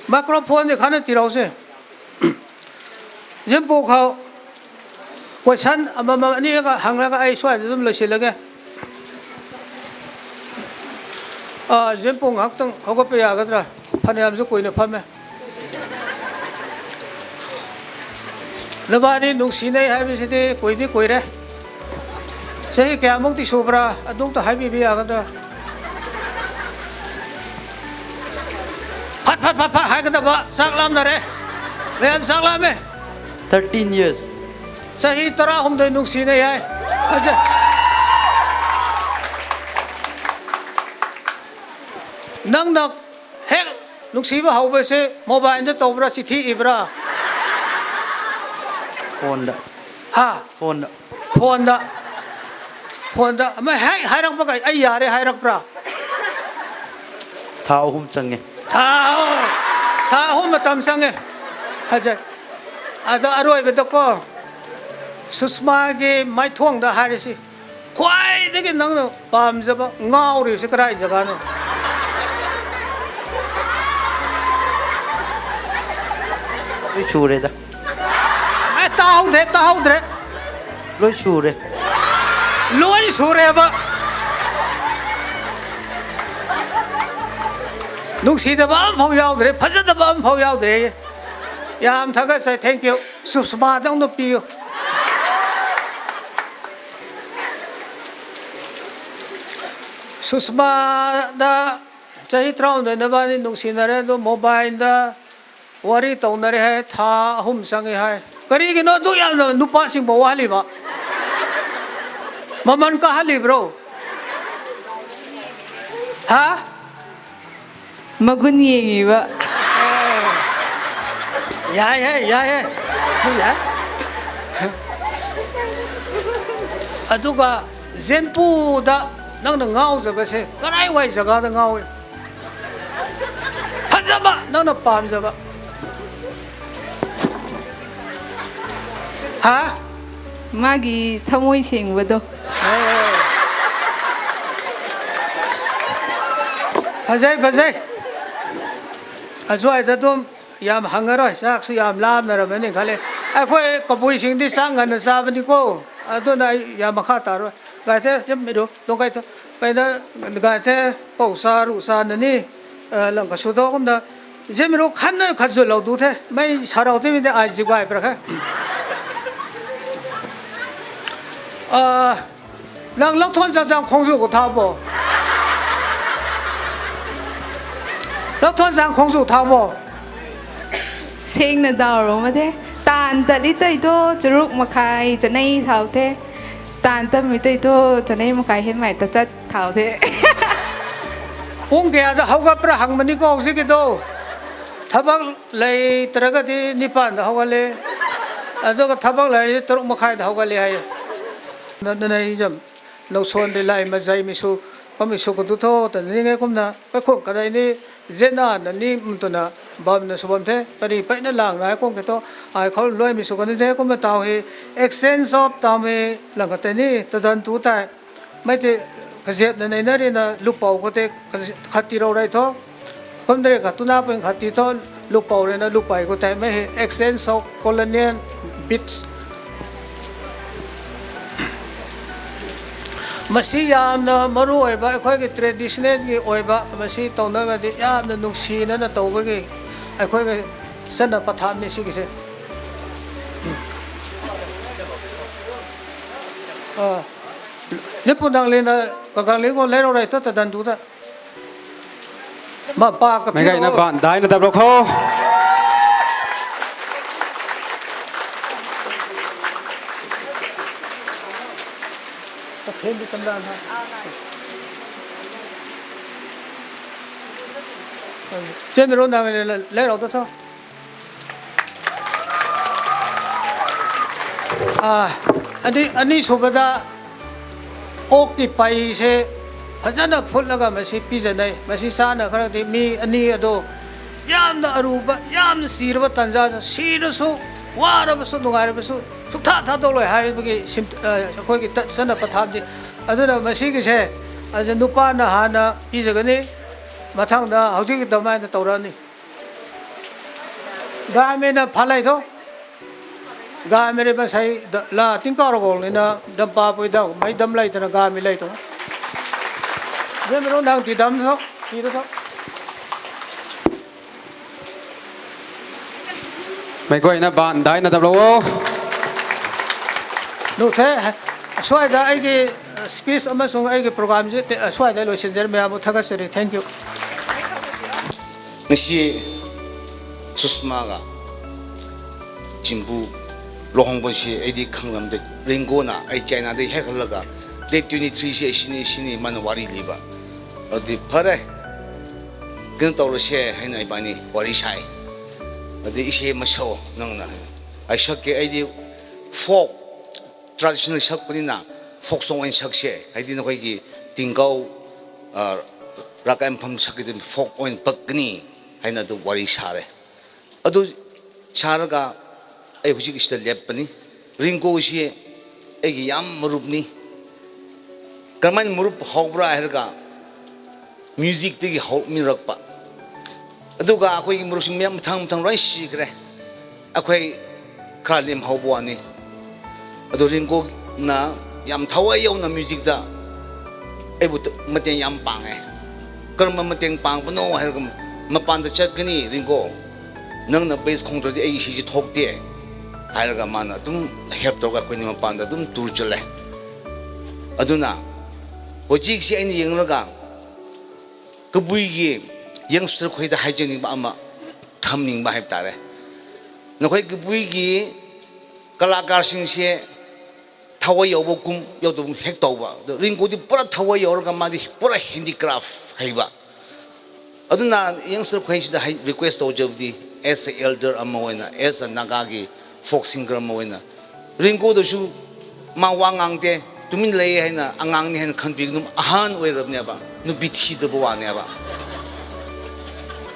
Microphone di khana ti rau se. Zimpu khou question ama ma ni ka hang la ka ai suai dum lo si la ge. A, Zimpu ngak tang hou ka pya ka tra. Phan yam zu kui na pham e. Nabani nung si nei hai bi si di kui di kui re. Sahi kya muk ti su pra, adung ta hai bi bi ya ka tra. Phat, phat, phat, phat, hai ka ta ba, sak lam na re. Mayam sak lam e. Thirteen years. Sahi tara hum doi nung si nei hai. Acha. Nang na hek nung si ba hau ba se, mobile da tau bra, chithi i bra. Phone da. Ha? Phone da. Phone da. Phone da. Ama hai, hai rak ba kai, ai ya re hai rak pra. Tha hum chang e. Tha, tha hum matam chang e. Hajai. Ada aroi ba da ko. Sushma ki mai thuang da hai re si. Khuai de ki nang na pam zaba, ngau ri si karai zaga na. Ui chu re da. Ai, tau de, tau de. Lui su re. Lui su re ba. Nung si da ba am phau yau de, phaza da ba am phau yau de. Yam tha ka sai thank you. Sushma dang nu pi. Sushma da chahi traun de na ba ni nung si na re, do mobile da. Wari tau na re hai, tha ahum sang e hai. Kari ki no du yam na nupa sing bo wali ba. Maman ka hali bro. Ha? Magun ye ngi ba. Yai hai, yai hai. Yai. Aduga zenpu da nang na ngau zaba se. Karai wai zaga da ngau e. Phaza ba, nang na pam zaba. Ha? Magi thamui sing ba do. Phazai, phazai. Azuai da dum, yam hang aroi, sak su yam lam na ra mani khale. Ai khoi kabui sing di sang ngan na sa bani ko. Adu na yam makha ta roi. Gai the, jam mi ru, dong kai tho. Pai da, gai the, pau sa, ru sa na ni, eh, lang ka su tho kum da. Jam mi ru khan na khat zut lou du the. Mai sa rau the mi de ai zi gai pra kha. Ah, nang lak thon zang zang khong zu ko tha bo. Lak thon zang khong zu tha bo. Seng na daw ro ma the. Tan ta li tai to, charuk makhai, chanei thau the. Tan ta mi tai to, chanei makhai hen mai ta chat thau the. Pung kaya da hau ga pra hang mani ko zi ki do. Thabak lei tara ga di nipan da hau ga le. Ado ga thabak lei taruk makhai da hau ga le hai. Na, na, na, jam. Nau suan ri lai ma zai mi su, pa mi su ka du tho, ta ni nge kumna, ka khum ka dai ni, zena na ni, mtuna, bam na su bam the, pari pai na lang na, kum ke to, ai khou luai mi su ka ni the, kumna tau hi, exchange of tam hi, lang ka te ni, ta dan tu tai, mai te, ka ziat na nei na ri na, lupau ka te, ka zi-, khat ti rau rai tho, kum dre ka tu na pun khat ti tho, lupou rui na lupei khou tei mei hei exchange of colonial beads. ꯃꯁꯤ ꯌꯥꯝꯅ ꯃꯔꯨ ꯑꯣꯏꯕ ꯑꯩꯈꯣꯏꯒꯤ traditional ꯒꯤ ꯑꯣꯏꯕ ꯃꯁꯤ ꯇꯧꯅꯕꯗꯤ ꯌꯥꯝꯅ ꯅꯨꯡꯁꯤꯅꯅ ꯇꯧꯕꯒꯤ ꯑꯩꯈꯣꯏꯒꯤ ꯆꯠꯅ ꯄꯊꯥꯞꯅꯤ ꯁꯤꯒꯤꯁꯦ꯫ ꯑꯥ, ꯅꯤꯄꯨ ꯅꯪꯂꯤꯅ ꯀꯒꯥꯡꯂꯤꯒꯣ ꯂꯩꯔꯧꯔꯦ ꯇꯣ ꯇꯗꯟꯗꯨꯗ꯫ ꯃꯄꯥ ꯀ ꯃꯩꯒꯥꯏꯅ ꯐꯤꯔꯣ꯫ ꯕꯥꯟ ꯗꯥꯏꯅ ꯇꯞꯂꯣ ꯈꯣ꯫ ꯀꯩꯊꯦꯜꯗꯤ ꯀꯝꯗꯥꯅ? ꯆꯦꯟꯃꯤꯔꯣ ꯅꯪ ꯂꯩꯔꯧꯗ ꯊꯣ꯫ ꯑꯥ, ꯑꯅꯤ, ꯑꯅꯤꯁꯨꯕꯗ ꯑꯣꯛꯀꯤ ꯄꯩꯁꯦ ꯐꯖꯅ ꯐꯨꯠꯂꯒ ꯃꯁꯤ ꯄꯤꯖꯅꯩ꯫ ꯃꯁꯤ ꯆꯥꯅ ꯈꯔꯗꯤ ꯃꯤ ꯑꯅꯤ ꯑꯗꯣ ꯌꯥꯝꯅ ꯑꯔꯨꯕ, ꯌꯥꯝꯅ ꯁꯤꯔꯕ ꯇꯥꯟꯖꯥꯗ, ꯁꯤꯔꯁꯨ, ꯋꯥꯔꯕꯁꯨ, ꯅꯨꯡꯉꯥꯏꯔꯕꯁꯨ ꯁꯨꯛꯊꯥ ꯊꯥꯗꯣꯛꯂꯣꯏ ꯍꯥꯏꯕꯒꯤ ꯁꯤꯝ-, ꯑ, ꯑꯩꯈꯣꯏꯒꯤ ꯇ-, ꯆꯠꯅ ꯄꯊꯥꯞꯇꯤ꯫ ꯑꯗꯨꯅ ꯃꯁꯤꯒꯤꯁꯦ, ꯑꯗꯨ ꯅꯨꯄꯥꯅ ꯍꯥꯟꯅ ꯄꯤꯖꯒꯅꯤ, ꯃꯊꯪꯗ ꯍꯧꯖꯤꯛꯀꯤ ꯑꯗꯨꯃꯥꯏꯅ ꯇꯧꯔꯛꯑꯅꯤ꯫ ꯒꯥꯃꯤꯅ ꯐꯥꯂꯩ ꯊꯣ꯫ ꯒꯥꯃꯤꯅ ꯃꯁꯥꯏ ꯗ-, ꯂꯥ ꯇꯤꯡꯀꯥꯔꯒꯣꯡꯅꯤꯅ ꯗꯝꯄꯥꯄꯨꯏꯗ ꯃꯩ ꯗꯝ ꯂꯩꯇꯅ ꯒꯥꯃꯤ ꯂꯩ ꯊꯣ꯫ ꯖꯦꯃꯤꯔꯣ ꯅꯪ ꯇꯤ ꯗꯝ ꯊꯣ, ꯇꯤꯗ ꯊꯣ꯫ ꯃꯩꯈꯣꯏꯅ ꯕꯥꯟ ꯗꯥꯏꯅ ꯇꯞꯂꯛꯑꯣ꯫ ꯅꯨꯊꯦ, ꯑꯁ꯭ꯋꯥꯏꯗ ꯑꯩꯒꯤ speech ꯑꯃꯁꯨꯡ ꯑꯩꯒꯤ program ꯁꯦ ꯇꯦ-, ꯑꯁ꯭ꯋꯥꯏꯗ ꯂꯣꯏꯁꯤꯟꯖꯔꯦ꯫ ꯃꯌꯥꯝꯕꯨ ꯊꯥꯒꯠꯆꯔꯤ꯫ Thank you꯫ ꯉꯁꯤ ꯁꯨꯁꯃꯥꯒ ꯖꯤꯝꯕꯨ ꯂꯨꯍꯣꯡꯕꯁꯤ ꯑꯩꯗꯤ ꯈꯪꯂꯝꯗꯦ꯫ ꯔꯤꯡꯒꯣꯅ ꯑꯩ ꯆꯥꯏꯅꯥꯗꯒꯤ ꯍꯦꯛ ꯍꯜꯂꯒ, "Date twenty three ꯁꯤ ꯑꯩ ꯁꯤꯅꯤ, ꯁꯤꯅꯤ," ꯃꯥꯅ ꯋꯥꯔꯤ ꯂꯤꯕ꯫ ꯑꯗꯨꯗꯤ ꯐꯔꯦ, ꯀꯩꯅꯣ ꯇꯧꯔꯁꯦ ꯍꯥꯏꯅ ꯏꯕꯥꯅꯤ ꯋꯥꯔꯤ ꯁꯥꯏ꯫ ꯑꯗꯨꯗꯤ ꯏꯁꯩ ꯑꯃ ꯁꯛꯑꯣ ꯅꯪꯅ꯫ ꯑꯩ ꯁꯛꯀꯦ, ꯑꯩꯗꯤ folk, traditional ꯁꯛꯄꯅꯤꯅ folk song ꯑꯣꯏꯅ ꯁꯛꯁꯦ꯫ ꯍꯥꯏꯗꯤ ꯅꯈꯣꯏꯒꯤ ꯇꯤꯡꯒꯧ, ꯑ, ꯔꯥꯀꯥꯏ ꯃꯐꯝ ꯁꯛꯀꯤꯗꯤ folk ꯑꯣꯏꯅ ꯄꯛꯀꯅꯤ ꯍꯥꯏꯅ ꯑꯗꯨ ꯋꯥꯔꯤ ꯁꯥꯔꯦ꯫ ꯑꯗꯨ ꯁꯥꯔꯒ ꯑꯩ ꯍꯧꯖꯤꯛ ꯑꯁꯤꯗ ꯂꯦꯞꯄꯅꯤ꯫ ꯔꯤꯡꯒꯣ ꯑꯁꯤ ꯑꯩꯒꯤ ꯌꯥꯝ ꯃꯔꯨꯞꯅꯤ꯫ ꯀꯔꯝꯍꯥꯏꯅ ꯃꯔꯨꯞ ꯍꯧꯕ꯭ꯔꯥ ꯍꯥꯏꯔꯒ, music ꯇꯒꯤ ꯍꯧꯃꯤꯟꯅꯔꯛꯄ꯫ ꯑꯗꯨꯒ ꯑꯩꯈꯣꯏꯒꯤ ꯃꯔꯨꯞꯁꯤꯡ ꯃꯌꯥꯝ ꯃꯊꯪ ꯃꯊꯪ ꯂꯣꯏ ꯁꯤꯈ꯭ꯔꯦ꯫ ꯑꯩꯈꯣꯏ ꯈꯔ ꯂꯦꯝꯍꯧꯕ ꯋꯥꯅꯤ꯫ ꯑꯗꯣ ꯔꯤꯡꯒꯣꯅ ꯌꯥꯝ ꯊꯋꯥꯏ ꯌꯥꯎꯅ music ꯇ ꯑꯩꯕꯨ ꯇ-, ꯃꯇꯦꯡ ꯌꯥꯝ ꯄꯥꯡꯉꯦ꯫ ꯀꯔꯝꯕ ꯃꯇꯦꯡ ꯄꯥꯡꯕꯅꯣ ꯍꯥꯏꯔꯒ, "ꯃꯄꯥꯟꯗ ꯆꯠꯀꯅꯤ ꯔꯤꯡꯒꯣ, ꯅꯪꯅ bass ꯈꯣꯡꯗ꯭ꯔꯗꯤ ꯑꯩ ꯏꯁꯩꯁꯤ ꯊꯣꯛꯇꯦ" ꯍꯥꯏꯔꯒ ꯃꯥꯅ ꯑꯗꯨꯝ help ꯇꯧꯔꯒ ꯑꯩꯈꯣꯏꯅꯤ ꯃꯄꯥꯟꯗ ꯑꯗꯨꯝ tour ꯆꯠꯂꯦ꯫ ꯑꯗꯨꯅ ꯍꯧꯖꯤꯛꯁꯤ ꯑꯩꯅ ꯌꯦꯡꯂꯒ ꯀꯕꯨꯏꯒꯤ youngster ꯈꯣꯏꯗ ꯍꯥꯏꯖꯅꯤꯡꯕ ꯑꯃ, ꯊꯝꯅꯤꯡꯕ ꯍꯥꯏꯕ ꯇꯥꯔꯦ꯫ ꯅꯈꯣꯏ ꯀꯕꯨꯏꯒꯤ ꯀꯂꯥꯀꯥꯔꯁꯤꯡꯁꯦ ꯊꯋꯥꯏ ꯌꯥꯎꯕ ꯀꯨꯝ ꯌꯥꯎꯗꯕ ꯀꯨꯝ ꯍꯦꯛ ꯇꯧꯕ꯫ ꯑꯗꯣ ꯔꯤꯡꯒꯣꯗꯤ ꯄꯨꯔꯥ ꯊꯋꯥꯏ ꯌꯥꯎꯔꯒ ꯃꯥꯗꯤ ꯄꯨꯔꯥ handicraft ꯍꯩꯕ꯫ ꯑꯗꯨꯅ youngster ꯈꯣꯏꯁꯤꯗ ꯍꯥꯏ, request ꯇꯧꯖꯕꯗꯤ, as a elder ꯑꯃ ꯑꯣꯏꯅ, as a Nagaꯒꯤ folk singer ꯑꯃ ꯑꯣꯏꯅ, ꯔꯤꯡꯒꯣꯗꯁꯨ ꯃꯥ ꯋꯥ ꯉꯥꯡꯗꯦ, ꯇꯨꯃꯤꯟ ꯂꯩꯌꯦ ꯍꯥꯏꯅ ꯑꯉꯥꯡꯅꯤ ꯍꯥꯏꯅ ꯈꯟꯕꯤꯒꯅꯨ, ꯑꯍꯟ ꯑꯣꯏꯔꯕꯅꯦꯕ, ꯅꯨꯄꯤ ꯊꯤꯗꯕ ꯋꯥꯅꯦꯕ꯫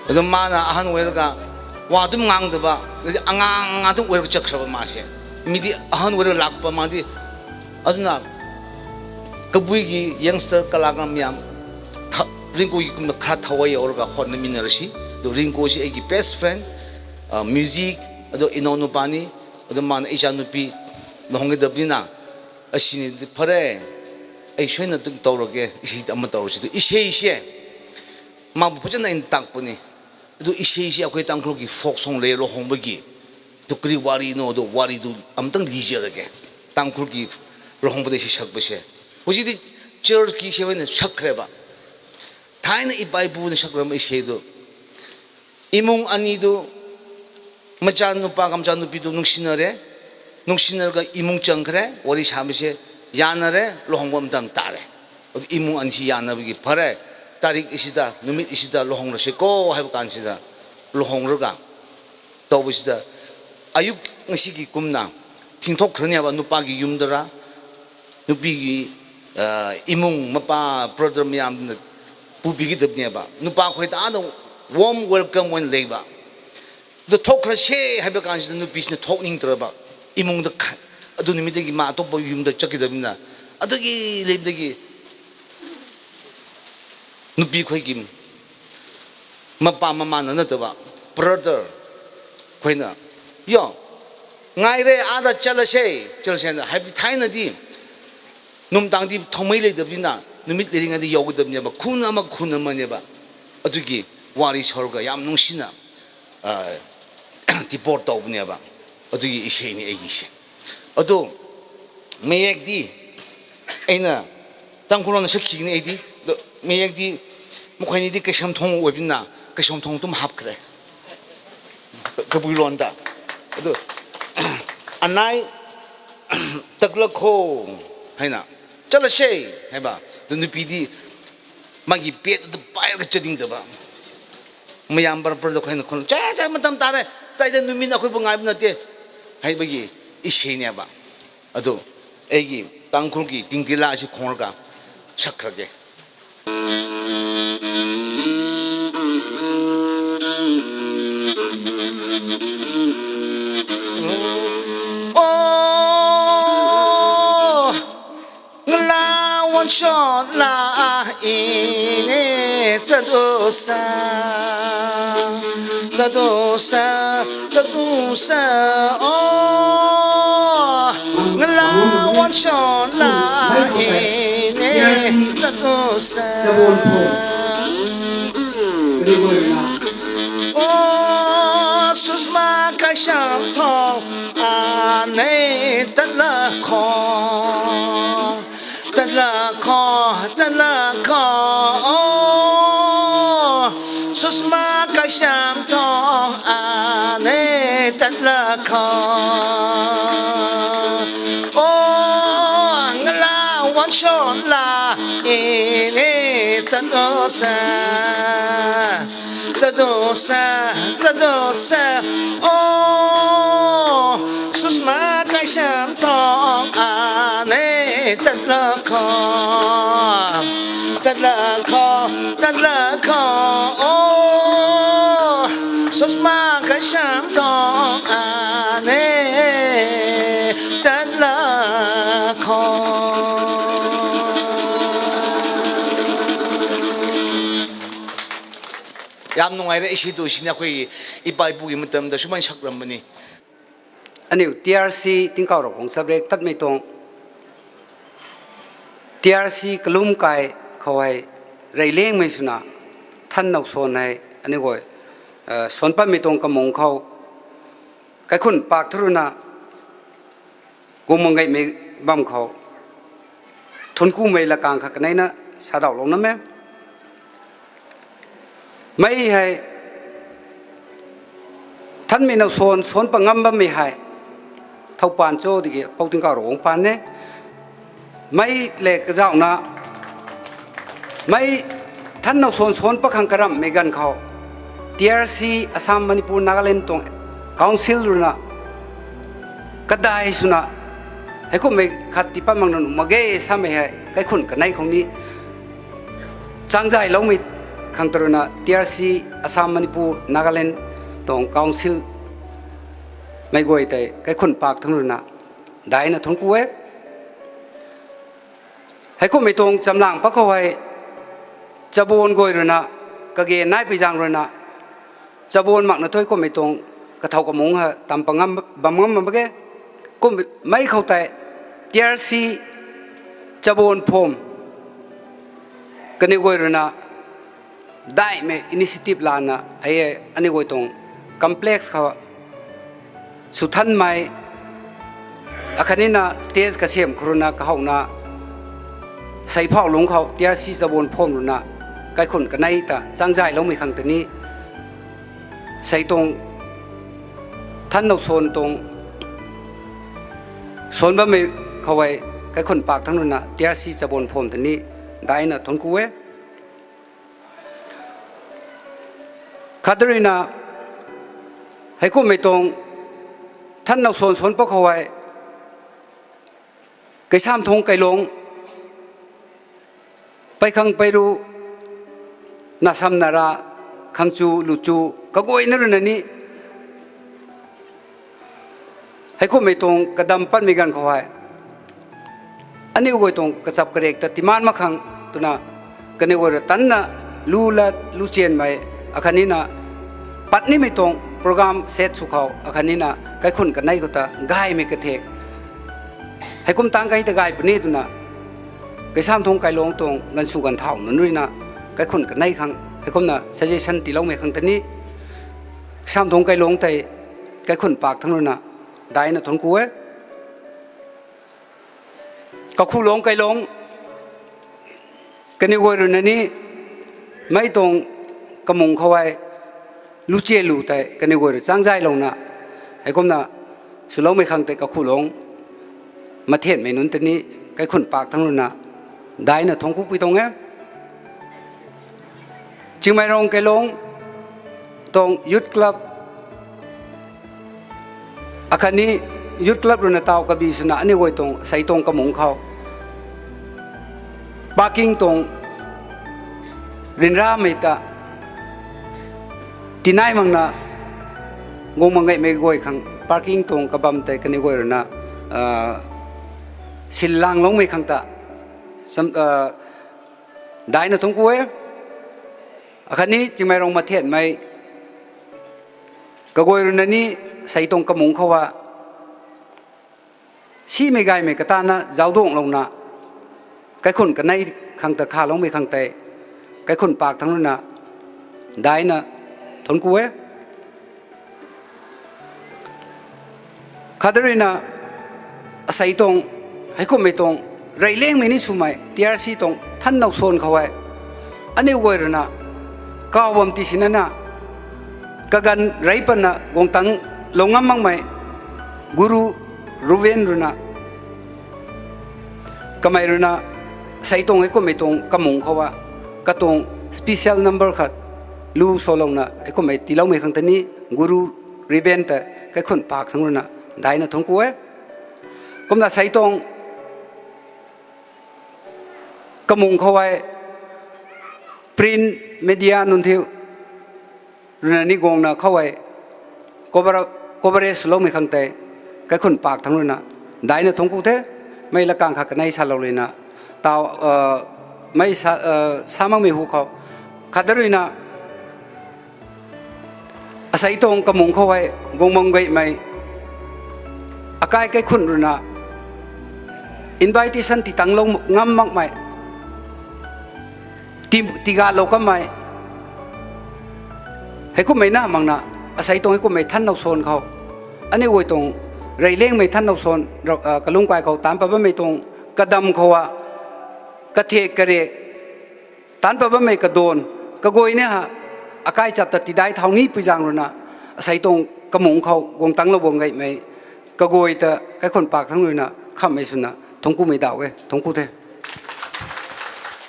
ꯑꯗꯣ ꯃꯥꯅ ꯑꯍꯟ ꯑꯣꯏꯔꯒ ꯋꯥ ꯑꯗꯨꯝ ꯉꯥꯡꯗꯕ, ꯑꯗꯩꯗꯤ ꯑꯉꯥꯡ ꯑꯗꯨꯝ ꯑꯣꯏꯔꯒ ꯆꯠꯈ꯭ꯔꯕ ꯃꯥꯁꯦ꯫ ꯃꯤꯗꯤ ꯑꯍꯟ ꯑꯣꯏꯔꯒ ꯂꯥꯛꯄ, ꯃꯥꯗꯤ꯫ ꯑꯗꯨꯅ ꯀꯕꯨꯏꯒꯤ youngster ꯀꯂꯥꯀꯥꯔ ꯃꯌꯥꯝ ꯊ-, ꯔꯤꯡꯒꯣꯒꯤ ꯀꯨꯝꯅ ꯈꯔ ꯊꯋꯥꯏ ꯌꯥꯎꯔꯒ ꯍꯣꯠꯅꯃꯤꯟꯅꯔꯁꯤ꯫ ꯑꯗꯣ ꯔꯤꯡꯒꯣꯁꯤ ꯑꯩꯒꯤ best friend, ꯑ, music, ꯑꯗꯣ ꯏꯅꯥꯎꯅꯨꯄꯥꯅꯤ, ꯑꯗꯣ ꯃꯥꯅ ꯏꯆꯥꯅꯨꯄꯤ ꯂꯨꯍꯣꯡꯒꯗꯕꯅꯤꯅ, ꯑꯁꯤꯅꯤ ꯐꯔꯦ, ꯑꯩ ꯁꯣꯏꯅ ꯑꯗꯨꯝ ꯇꯧꯔꯒꯦ, ꯏꯁꯩ ꯑꯃ ꯇꯧꯔꯁꯤ꯫ ꯑꯗꯨ ꯏꯁꯩꯁꯦ ꯃꯥꯕꯨ ꯐꯖꯅ ꯑꯩꯅ ꯇꯥꯛꯄꯅꯤ꯫ ꯑꯗꯨ ꯏꯁꯩꯁꯦ ꯑꯩꯈꯣꯏ ꯇꯥꯡꯈꯨꯜꯒꯤ folk song ꯂꯩ, ꯂꯨꯍꯣꯡꯕꯒꯤ꯫ ꯑꯗꯨ ꯀꯔꯤ ꯋꯥꯔꯤꯅꯣ, ꯑꯗꯨ ꯋꯥꯔꯤꯗꯨ ꯑꯃꯇꯪ ꯂꯤꯖꯔꯒꯦ꯫ ꯇꯥꯡꯈꯨꯜꯒꯤ ꯂꯨꯍꯣꯡꯕꯗ ꯏꯁꯩ ꯁꯛꯄꯁꯦ꯫ ꯍꯧꯖꯤꯛꯇꯤ churchꯀꯤ ꯏꯁꯩ ꯑꯣꯏꯅ ꯁꯛꯈ꯭ꯔꯦꯕ꯫ ꯊꯥꯏꯅ ꯏꯄꯥ ꯏꯄꯨꯅ ꯁꯛꯔꯝꯕ ꯏꯁꯩꯗꯨ꯫ ꯏꯃꯨꯡ ꯑꯅꯤꯗꯨ, ꯃꯆꯥꯅꯨꯄꯥꯒ ꯃꯆꯥꯅꯨꯄꯤꯗꯨ ꯅꯨꯡꯁꯤꯅꯔꯦ, ꯅꯨꯡꯁꯤꯅꯔꯒ ꯏꯃꯨꯡ ꯆꯪꯈ꯭ꯔꯦ, ꯋꯥꯔꯤ ꯁꯥꯕꯁꯦ ꯌꯥꯅꯔꯦ, ꯂꯨꯍꯣꯡꯕ ꯃꯇꯝ ꯇꯥꯔꯦ꯫ ꯑꯗꯨ ꯏꯃꯨꯡ ꯑꯅꯤꯁꯤ ꯌꯥꯅꯕꯒꯤ ꯐꯔꯦ, ꯇꯥꯔꯤꯛ ꯑꯁꯤꯗ, ꯅꯨꯃꯤꯠ ꯑꯁꯤꯗ ꯂꯨꯍꯣꯡꯂꯁꯤꯀꯣ ꯍꯥꯏꯕ ꯀꯥꯟꯁꯤꯗ ꯂꯨꯍꯣꯡꯂꯒ ꯇꯧꯕꯁꯤꯗ, ꯑꯌꯨꯛ ꯉꯁꯤꯒꯤ ꯀꯨꯝꯅ ꯊꯤꯡꯊꯣꯛꯈ꯭ꯔꯅꯦꯕ, ꯅꯨꯄꯥꯒꯤ ꯌꯨꯝꯗꯔ, ꯅꯨꯄꯤꯒꯤ, ꯑ, ꯏꯃꯨꯡ, ꯃꯄꯥ, brother ꯃꯌꯥꯝꯅ ꯄꯨꯕꯤꯒꯗꯕꯅꯦꯕ꯫ ꯅꯨꯄꯥ ꯈꯣꯏꯗ ꯑꯥꯗ warm welcome ꯑꯣꯏꯅ ꯂꯩꯕ꯫ ꯑꯗꯨ ꯊꯣꯛꯈ꯭ꯔꯁꯦ ꯍꯥꯏꯕ ꯀꯥꯟꯁꯤꯗ ꯅꯨꯄꯤꯁꯤꯅ ꯊꯣꯛꯅꯤꯡꯗ꯭ꯔꯕ꯫ ꯏꯃꯨꯡꯗ ꯈ-, ꯑꯗꯨ ꯅꯨꯃꯤꯠꯇꯒꯤ ꯃꯥ ꯑꯇꯣꯞꯄ ꯌꯨꯝꯗ ꯆꯠꯀꯗꯕꯅꯤꯅ꯫ ꯑꯗꯨꯒꯤ ꯂꯩꯕꯗꯒꯤ ꯅꯨꯄꯤ ꯈꯣꯏꯒꯤ ꯃꯄꯥ ꯃꯃꯥꯅ ꯅꯠꯇꯕ, brother khou na, yo, ngai re, ada chala se, chala se na, hei thaina di, num tang di thongmei lei dap di na, numit lei ring a di yau dap ni ba, khun ama khun ama ni ba, atuki wari sor ka yam nung sina, ah, deport tau ni ba, atuki isei ni ei se. Atu, meyek di, eina, Tangkhul na sakhi ni ei di, do, meyek di, mukhai ni di kaisam thong oi bin na, kaisam thong tum hap kre. Kabui luan ta. Adu, anai, taklak kho, hei na. Chala se, hei ba. Du nupi di, magi pet du pai ka chading da ba. Mayam bar par da khou na khun. Cha, cha, matam tare. Tai da numin akhoi bu ngai bu na te. Hei bagi, isei ni ba. Adu, eigi, Tangkhul ki, tingtila si khong ka. Sak kha ke. Oh, ngla wan shot la ine chadu sa, chadu sa, chadu sa, oh, ngla wan shot la ine chadu sa. Oh, susma kaisam thong, ane tatla kho, tatla kho, tatla kho. Oh, susma kaisam thong, ane tatla kho. Oh, ngla wan shot la ine chadu sa, chadu sa, chadu sa. Oh, susma kaisam thong, ane tatla kho, tatla kho, tatla kho. Oh, susma kaisam thong, ane tatla kho. Yam nungai re, isi tu sini akhoi ipa ipu ki matam da suman sak ram bani. Aniu T R C tingkauh rau kong chabrek tatmei tuang, T R C kalum kai khou hei, rei lengmei swna, than now swan hei, aniu guay, eh, swan patmei tuang kamung khou, kaikhun pak thu runa, guang mang gaymei bam khou, thunkumei lakang kha kaneina sadauhlou na me. Mei hei, thanmei now swan, swan pa ngam bammei hei, thau paan cho diki pou tingkauh rau guang paan ne. Mei le kazauhna, mei than now swan swan pa khang karamhmei ganv khou, T R C, Assam, Manipur, Nagaland tuang council runa, kadai swna, heikumhmei khat tii pat mak nanu mak ge samei hei, kaikhun kanei khou ni, changzayloumei khang ta runa T R C, Assam, Manipur, Nagaland tuang council mei guay tei kaikhun pak thang runa, daina thuanc ku e. Heikumhmei tuang chamlang pa khou hei, chabuan guay runa, kage naipui zaeng runa, chabuan makna thu kumhmei tuang kathau kamung ha tam pa ngam, bam ngam bam mak ge. Kum mei khou tei, T R C chabuan pham, kaniw guay runa, daihmei initiative lana, hei e, aniu guay tuang complex khou, swthanmei, akhatnina stage kasiam khou runa kahouna, seiphauh lungc khou T R C chabuan pham runa, kaikhun kanei ta changzayloumei khang ta ni, sei tuang, than now swan tuang, swan bammei khou hei, kaikhun pak thang runa T R C chabuan pham ta ni, daina thuanc ku e. Khat ruina, heikumhmei tuang, than now swan swan pa khou hei, kaisam thung kailung, peikhang peiru, nasam nara, khangchu luchu, kaguayna runa ni, heikumhmei tuang kadam patmei ganv khou hei, aniu guay tuang kachap karek ta timan mak khang twna, kaniw guay rui tanna, lu lat lu chianmei, akhatnina, Pat nimei tuang program set sw khou akhatnina kaikhun kanei khou ta gaymei kathe, heikum tang kai ta gay puni twna, Kaisamthung Kailung tuang ganvsw ganvthau nunc ruina kaikhun kanei khang heikumna suggestion tiiloumei khang ta ni, Kaisamthung Kailung tei kaikhun pak thangc ruina daina thuanc ku e. Kakhulung Kailung, kaniw guay ruina ni mei tuang kamung khou hei luchian lu tei kaniw guay rui changzaylouna, heikumna swloumei khang tei kakhulung mathianmei nunc ta ni kaikhun pak thangc ruina daina thuanc ku pui tuang e. Chingmeirong Kailung tuang youth club, akhatni youth club ruina taw kabi swna aniu guay tuang sei tuang kamung khou parking tuang ryanramei ta tinai makna guang mak ngaimei guay khang parking tuang kabam tei kaniw guay ruina silangloumei khang ta daina thuanc ku e. Akhatni Chingmeirong mathianmei kaguay ruina ni sei tuang kamung khou a simei gaymei katana zaucduanglouna kaikhun kanei khang ta khaloumei khang tei kaikhun pak thangc ruina daina thuanc ku e. Khatda ruina asei tuang, heikumhmei tuang reylengmei ni swmei T R C tuang thannow swan khou e, aniu guay ruina kaw bam ti sinana kaganv rey patna guang tangc lou ngam makmei Guru Ruben ruina, kamei ruina sei tuang heikumhmei tuang kamung khou a katuang special number khat lu salouna heikumhmei tiiloumei khang ta ni Guru Ruben ta kaikhun pak thangc ruina daina thuanc ku e. Kumna sei tuang kamung khou e print media nunc thiu ruina ni guangna khou e cover, coverage swloumei khang tei kaikhun pak thangc ruina daina thuanc ku the. Mei lakang khat kanei salou lena taw, mei sa makmei hu khou khatda ruina asei tuang kamung khou hei guang bam gaymei akai kaikhun ruina invitation ti tanglou ngam makmei tigatlou kamei heikumhmei na makna asei tuang heikumhmei thannow swan khou aniu guay tuang reylengmei thannow swan kalung kai khou taanc pat bammei tuang kadam khou a kathek karek taanc pat bammei kadan kaguay ni ha akai chap ta tidai thau ni pui zaeng ruina asei tuang kamung khou guang tanglou bam gaymei kaguay ta kaikhun pak thangc ruina khamhmei swna thuanc kumei daw e. Thuanc ku the.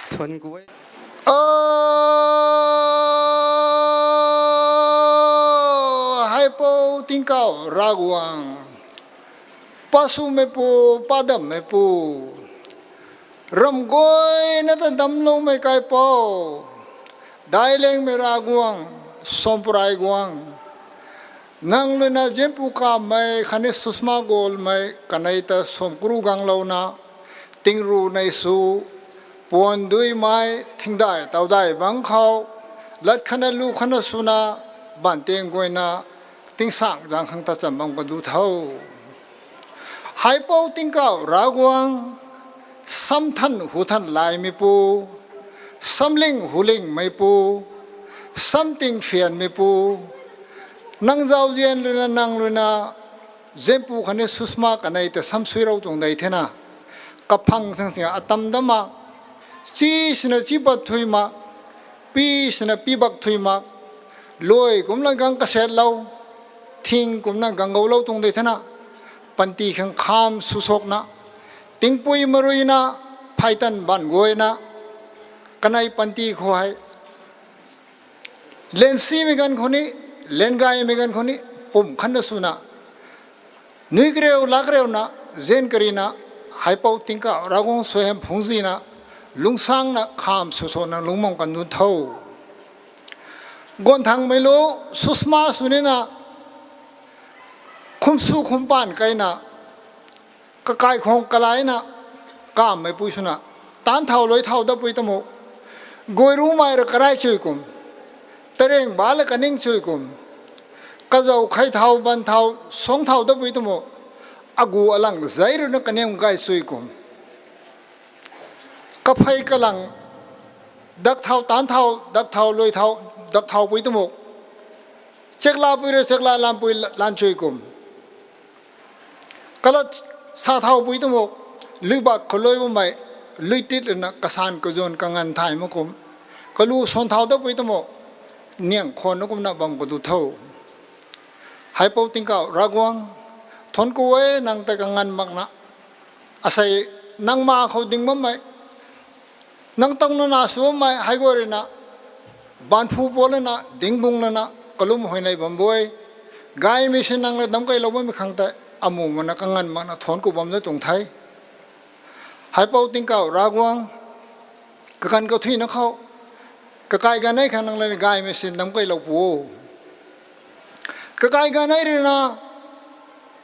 Thuanc ku e. Haipou Tingkauh Ravguangc, pasumeipu, padammeipu, ramguayna ta damcloumei kaipouc, dailengmei Ravguangc, Sumpurai Guangc, nang ruina Zianpu Kamei khatni Sushma Golmei kanei ta sumkru ganglouna, tingru nei sw, puan duimei thingdai tawdai bangc khou lat khatna lu khatna swna, banteng guayna tingsaengzaeng khang ta cham bam kan du tho. Haipou Tingkauh Ravguangc, samthan huthan laymeipu, samling hulingmeipu, samting phianmeipu, nang zauzian ruina nang ruina Zianpu khatni Sushma kanei ta samsuilou tuang dei thena, kaphang sang singa atam dam mak, chi sina chi pat thui mak, pi sina pi bak thui mak, luai kumna gang kasetlou, thing kumna gang goulou tuang dei thena, panty khang kham sw sakna, tingpui maruina, pheytan ban guayna, kanei panty khou hei lensimei ganv khou ni, lengaymei ganv khou ni, pum khatna swna, nui kariu lak kariuna, zian karina, Haipou Tingkauh Ravguangc suaihiam phungc zina, lungsangna kham sw sakna lungc bam kan du tho. Guanthangmei lu, Sushma sw nina, khum sw khum paan kaina, kakai khang kalaina, kammeipui swna, taanc thau luai thau datpui tamu, guay rumei ra karai chui kum, tareng ba la kaning chui kum, Kazau khai thau, ban thau, suang thau dat pui tumo. Agu alang zei rui na kaniw gay sui kum. Kaphey kalang, dak thau, tan thau, dak thau, lui thau, dak thau pui tumo. Chekla pui rui chekla lan pui lan sui kum. Kalat sa thau pui tumo, lui bak khou lui bammei, lui tit rui na kasan kazun kangan thay ma kum. Kalu suan thau dat pui tumo, niang khwan na kumna bam kadu tho. Haipou tingkauh Ravguangc, thuanc ku e nang ta kangan makna. Asei nang ma khou ding bammei, nang tang nana sw bammei, hei guay rui na, banphu puan lana, dingbung lana, kalum huayney bam bui. Gaymei sin nang le dam keylou bammei khang tei, amu mana kangan makna thuanc ku bam da tuang the. Haipou tingkauh Ravguangc, kakan kathuina khou, kakai ganei khang nang le gaymei sin dam keylou pu o. Kakai ganei rui na,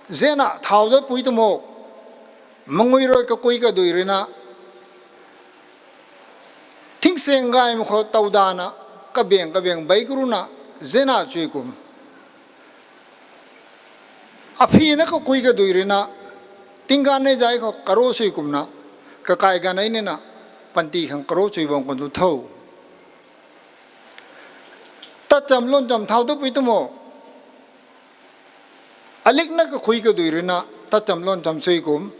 zianna thau dat pui tumo, mangui rui kakui kadui rui na, thingsaeng gaymei khou tau dana, kabiang kabiang bei karuna, zianna chui kum. Aphi na kakui kadui rui na, tingganv nei zai khou karo sui kumna, kakai ganei nina, panty khang karo chui bam kadu tho. Tatcham luancham thau dat pui tumo. Alikna kakui kadui rui na, tatcham luancham sui kum.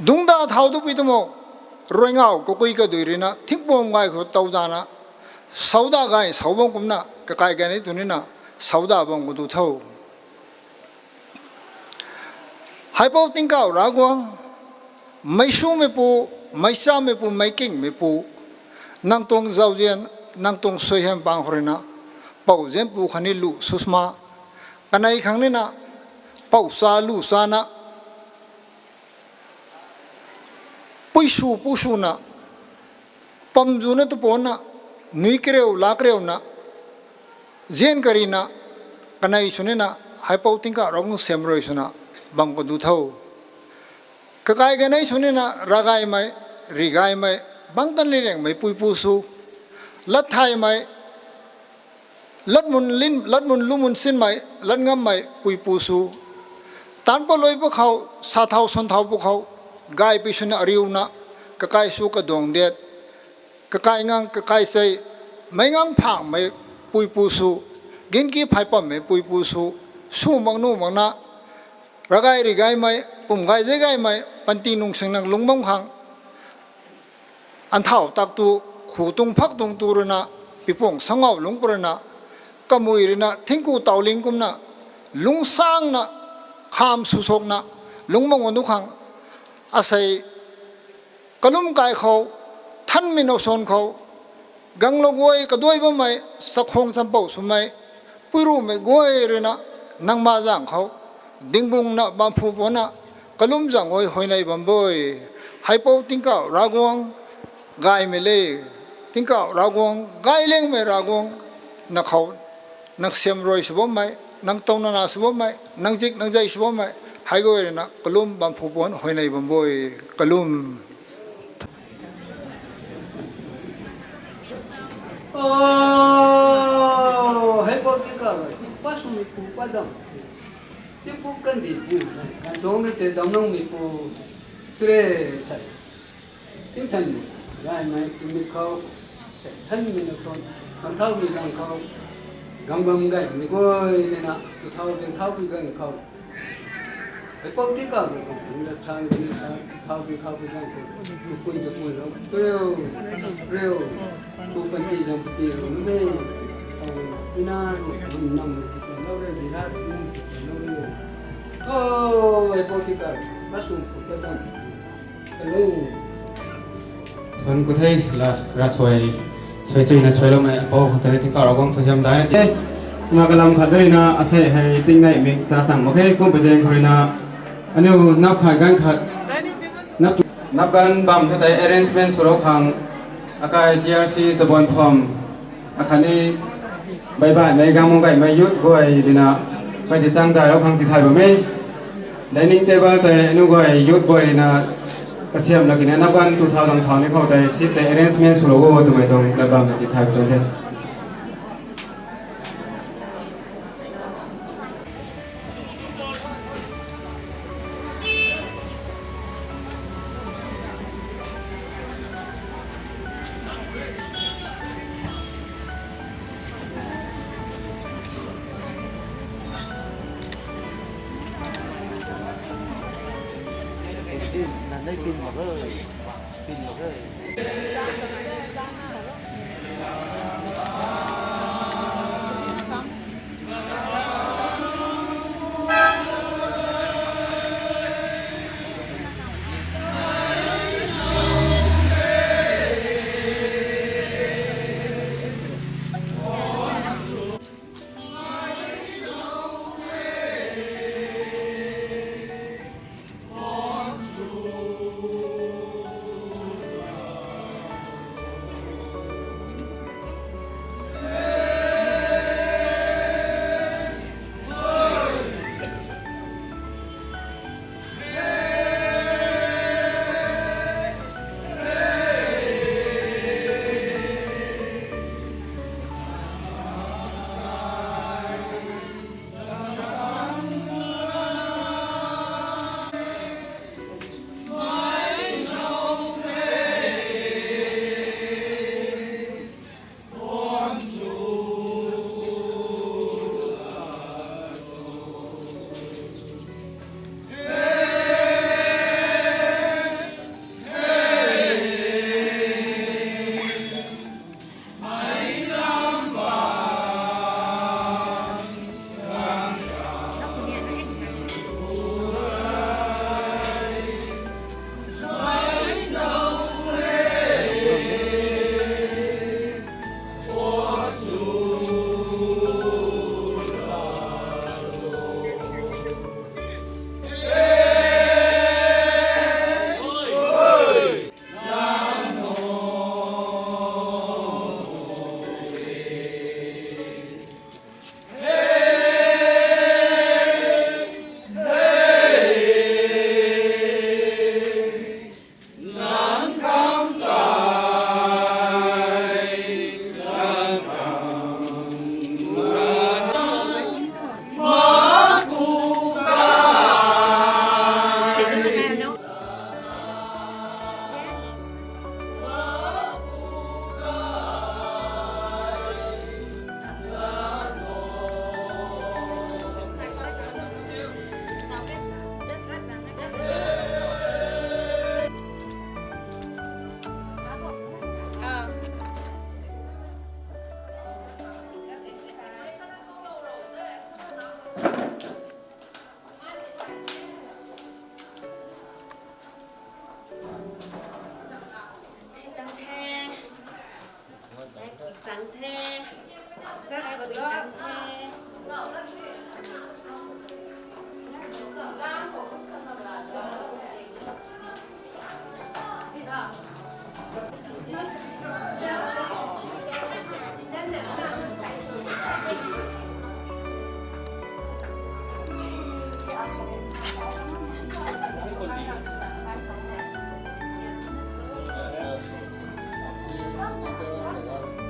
Dungcda thau dat pui tumo. Ruaingauh kakui kadui rui na, thingpum gay khou tau dana, sauda gay sau bam kumna, kakai ganei tu nina, sauda bam kadu tho. Haipou tingkauh Ravguangc, meicsumeipu, meichameipu, meikingmeipu, nang tuang zauzian, nang tuang suaihiam pang khou rui na, pou zianpu khatni lu susma, kanei khang nina, pou sa lu sana, pui su pu suna, pam zuna tu puna, nui kareu la kareuna, zian karina, kanei sw nina, Haipou tingkauh Ravguangc siam rui swna, bam kadu tho. Kakai ganei sw nina, ravgaymei, rigaymei, bangtan liriangmei puipu sw, lat thaymei, latmun lin, latmun lumun sinmei, lat ngammei puipu sw, taanc palui pu khou, sa thau suan thau pu khou, gay pui swna ariuna, kakai sw kaduang diat, kakai ngang kakai sei, meic ngang phangmei puipu sw, ginki phay pammei puipu sw, sw mak nuh makna, ravgay rigaymei, pum gay zei gaymei, panty nung sing nang lungc bam khang, anthau tak tu, khu tuang phak tuang tu rui na, pipuang sangau lungc pu rui na, kamui rui na, thingku tauling kumna, lungcsangna, kham sw sakna, lungc bam kadu khang, asei, kalum kai khou, thanmei now suan khou, ganglou guay kaduai bammei, chakhwang champou swmei, puirumei guay rui na, nang ma zang khou, dingbungna, banphu puanna, kalum zang guay huayney bam bui, Haipou tingkauh Ravguangc, gaymei le, tingkauh Ravguangc, gayliangmei Ravguangc, na khou, nang siam rui sw bammei, nang tow nana sw bammei, nang zik nang zei sw bammei, hei guay rui na, kalum banphu puanc huayney bam bui, kalum. O, Haipou tingkauh, ti pa swmei pu pa dam, ti pu kandih pu, kan zong na te dam nangmei pu, sure sei. Tingthanmei, gaymei twmei khou, sei thanmei na khou, kangthaumei ganv khou, gang bam gaymei guay nina, tu thau zing thau pui ganv khou, Haipou tingkauh rui khang, ning lat sang ning sa, tu thau zing thau pui ganv khou, tu pun tu pun lou, riu, riu, tu panty zang panty rui nuh e, tau na, pina, rui, rui nam rui, tu pun lou riu, di ra rui, tu pun lou riu. O, Haipou tingkauh, kasum pu kadam, Hello. Thuanc ku the, la, ravsuai, suai suina suailoumei apou khang tei tingkauh Ravguangc suaihiam daina the. Na kalam khat da rui na, asei hei tingneimei cha chang mak khe, kum pui zaeng khou rui na, aniu nap khat ganv khat, nap, nap ganv bam khat tei arrangement swlou khang, akai T R C Chabuan Pham, akhatni, baibaihmei, gang mung gaymei youth guay rui na, mei ti chang zaylou khang tithay bam e. Dining table tei aniu guay youth guay rui na, kasiamh lak kina nap ganv two thousand thau ni khou tei seat tei arrangement swlou o twmei tuang lat bam tithay bam tuang the.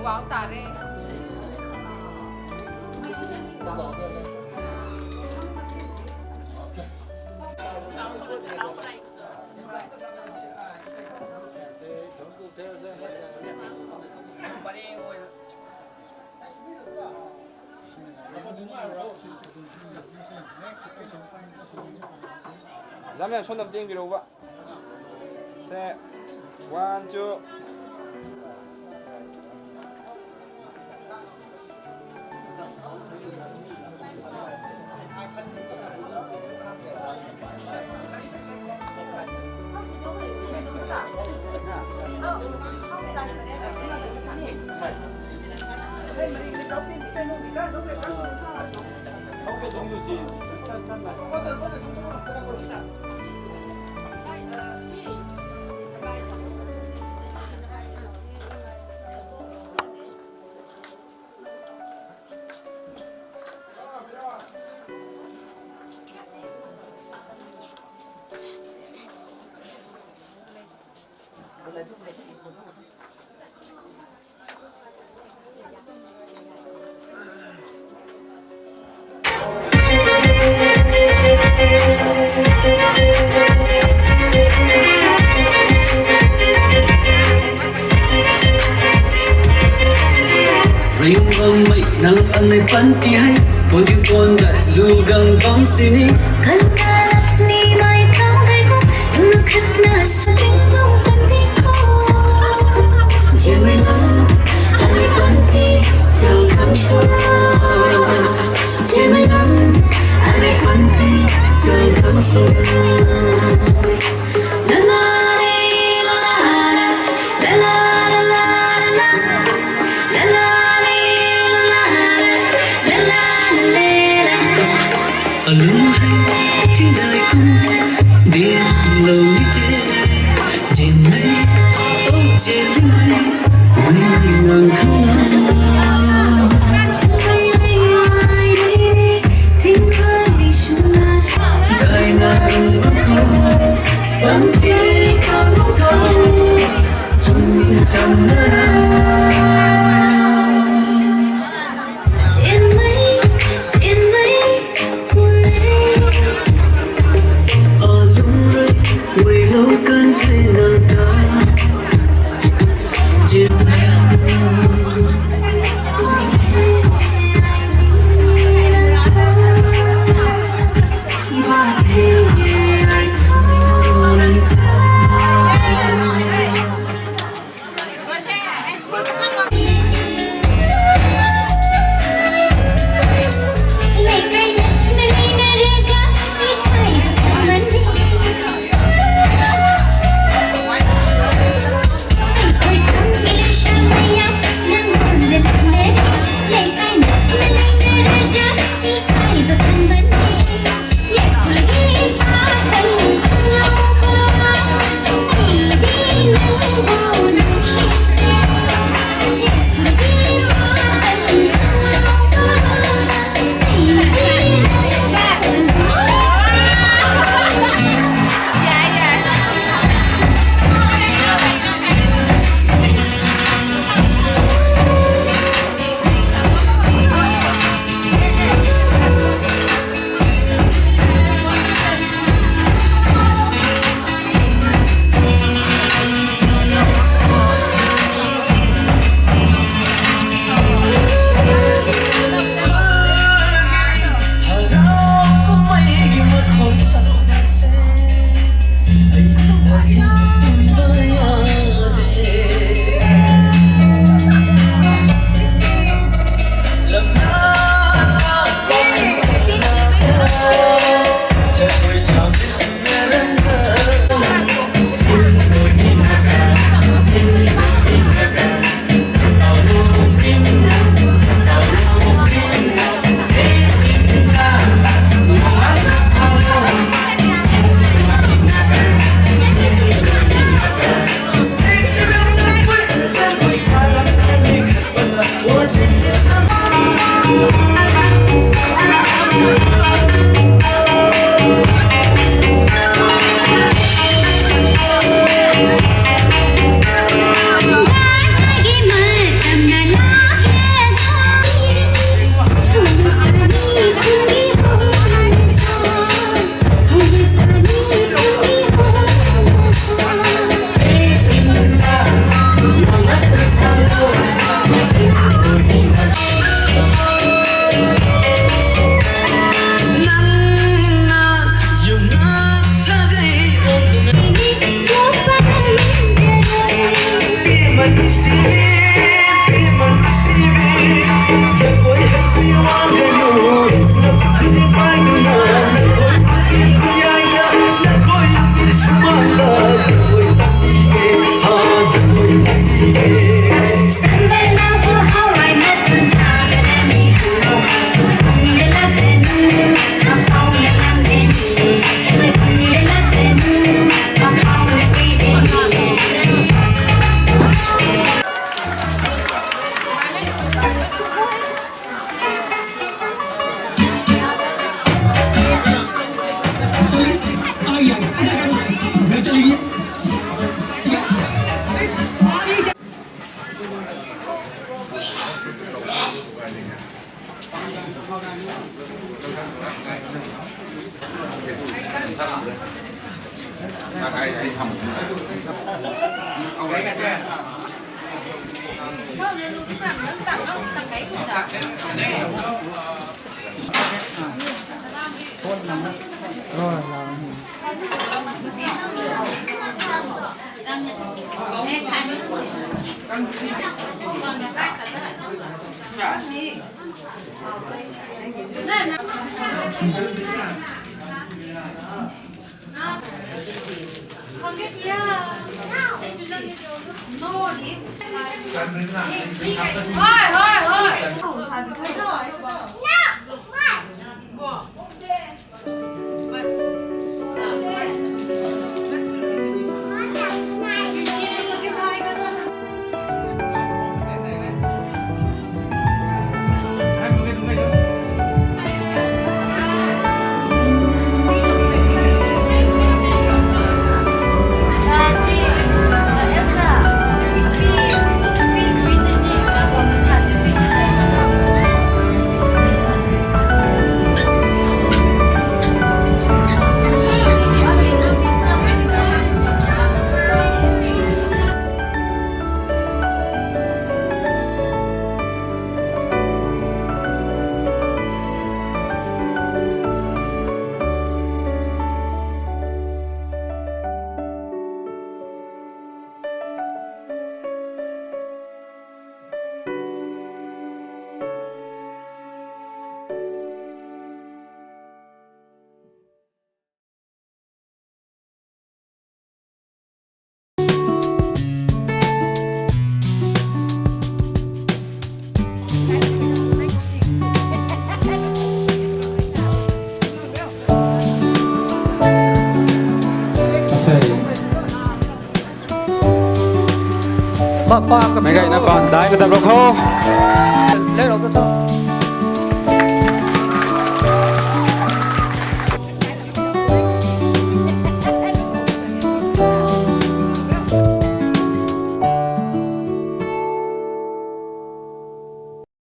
Wow, tare. Zam yang swan dam ting bi ro ba. Se, one, two. Ring bam mei nang anei panty hei, pon ting pon dai lu gang bam sini. Kan kalak ni mei tang hei kum, luna khat na sa. Pa, pa, kamei gayna baanv daina tat ro khou. Lei rou ta ta.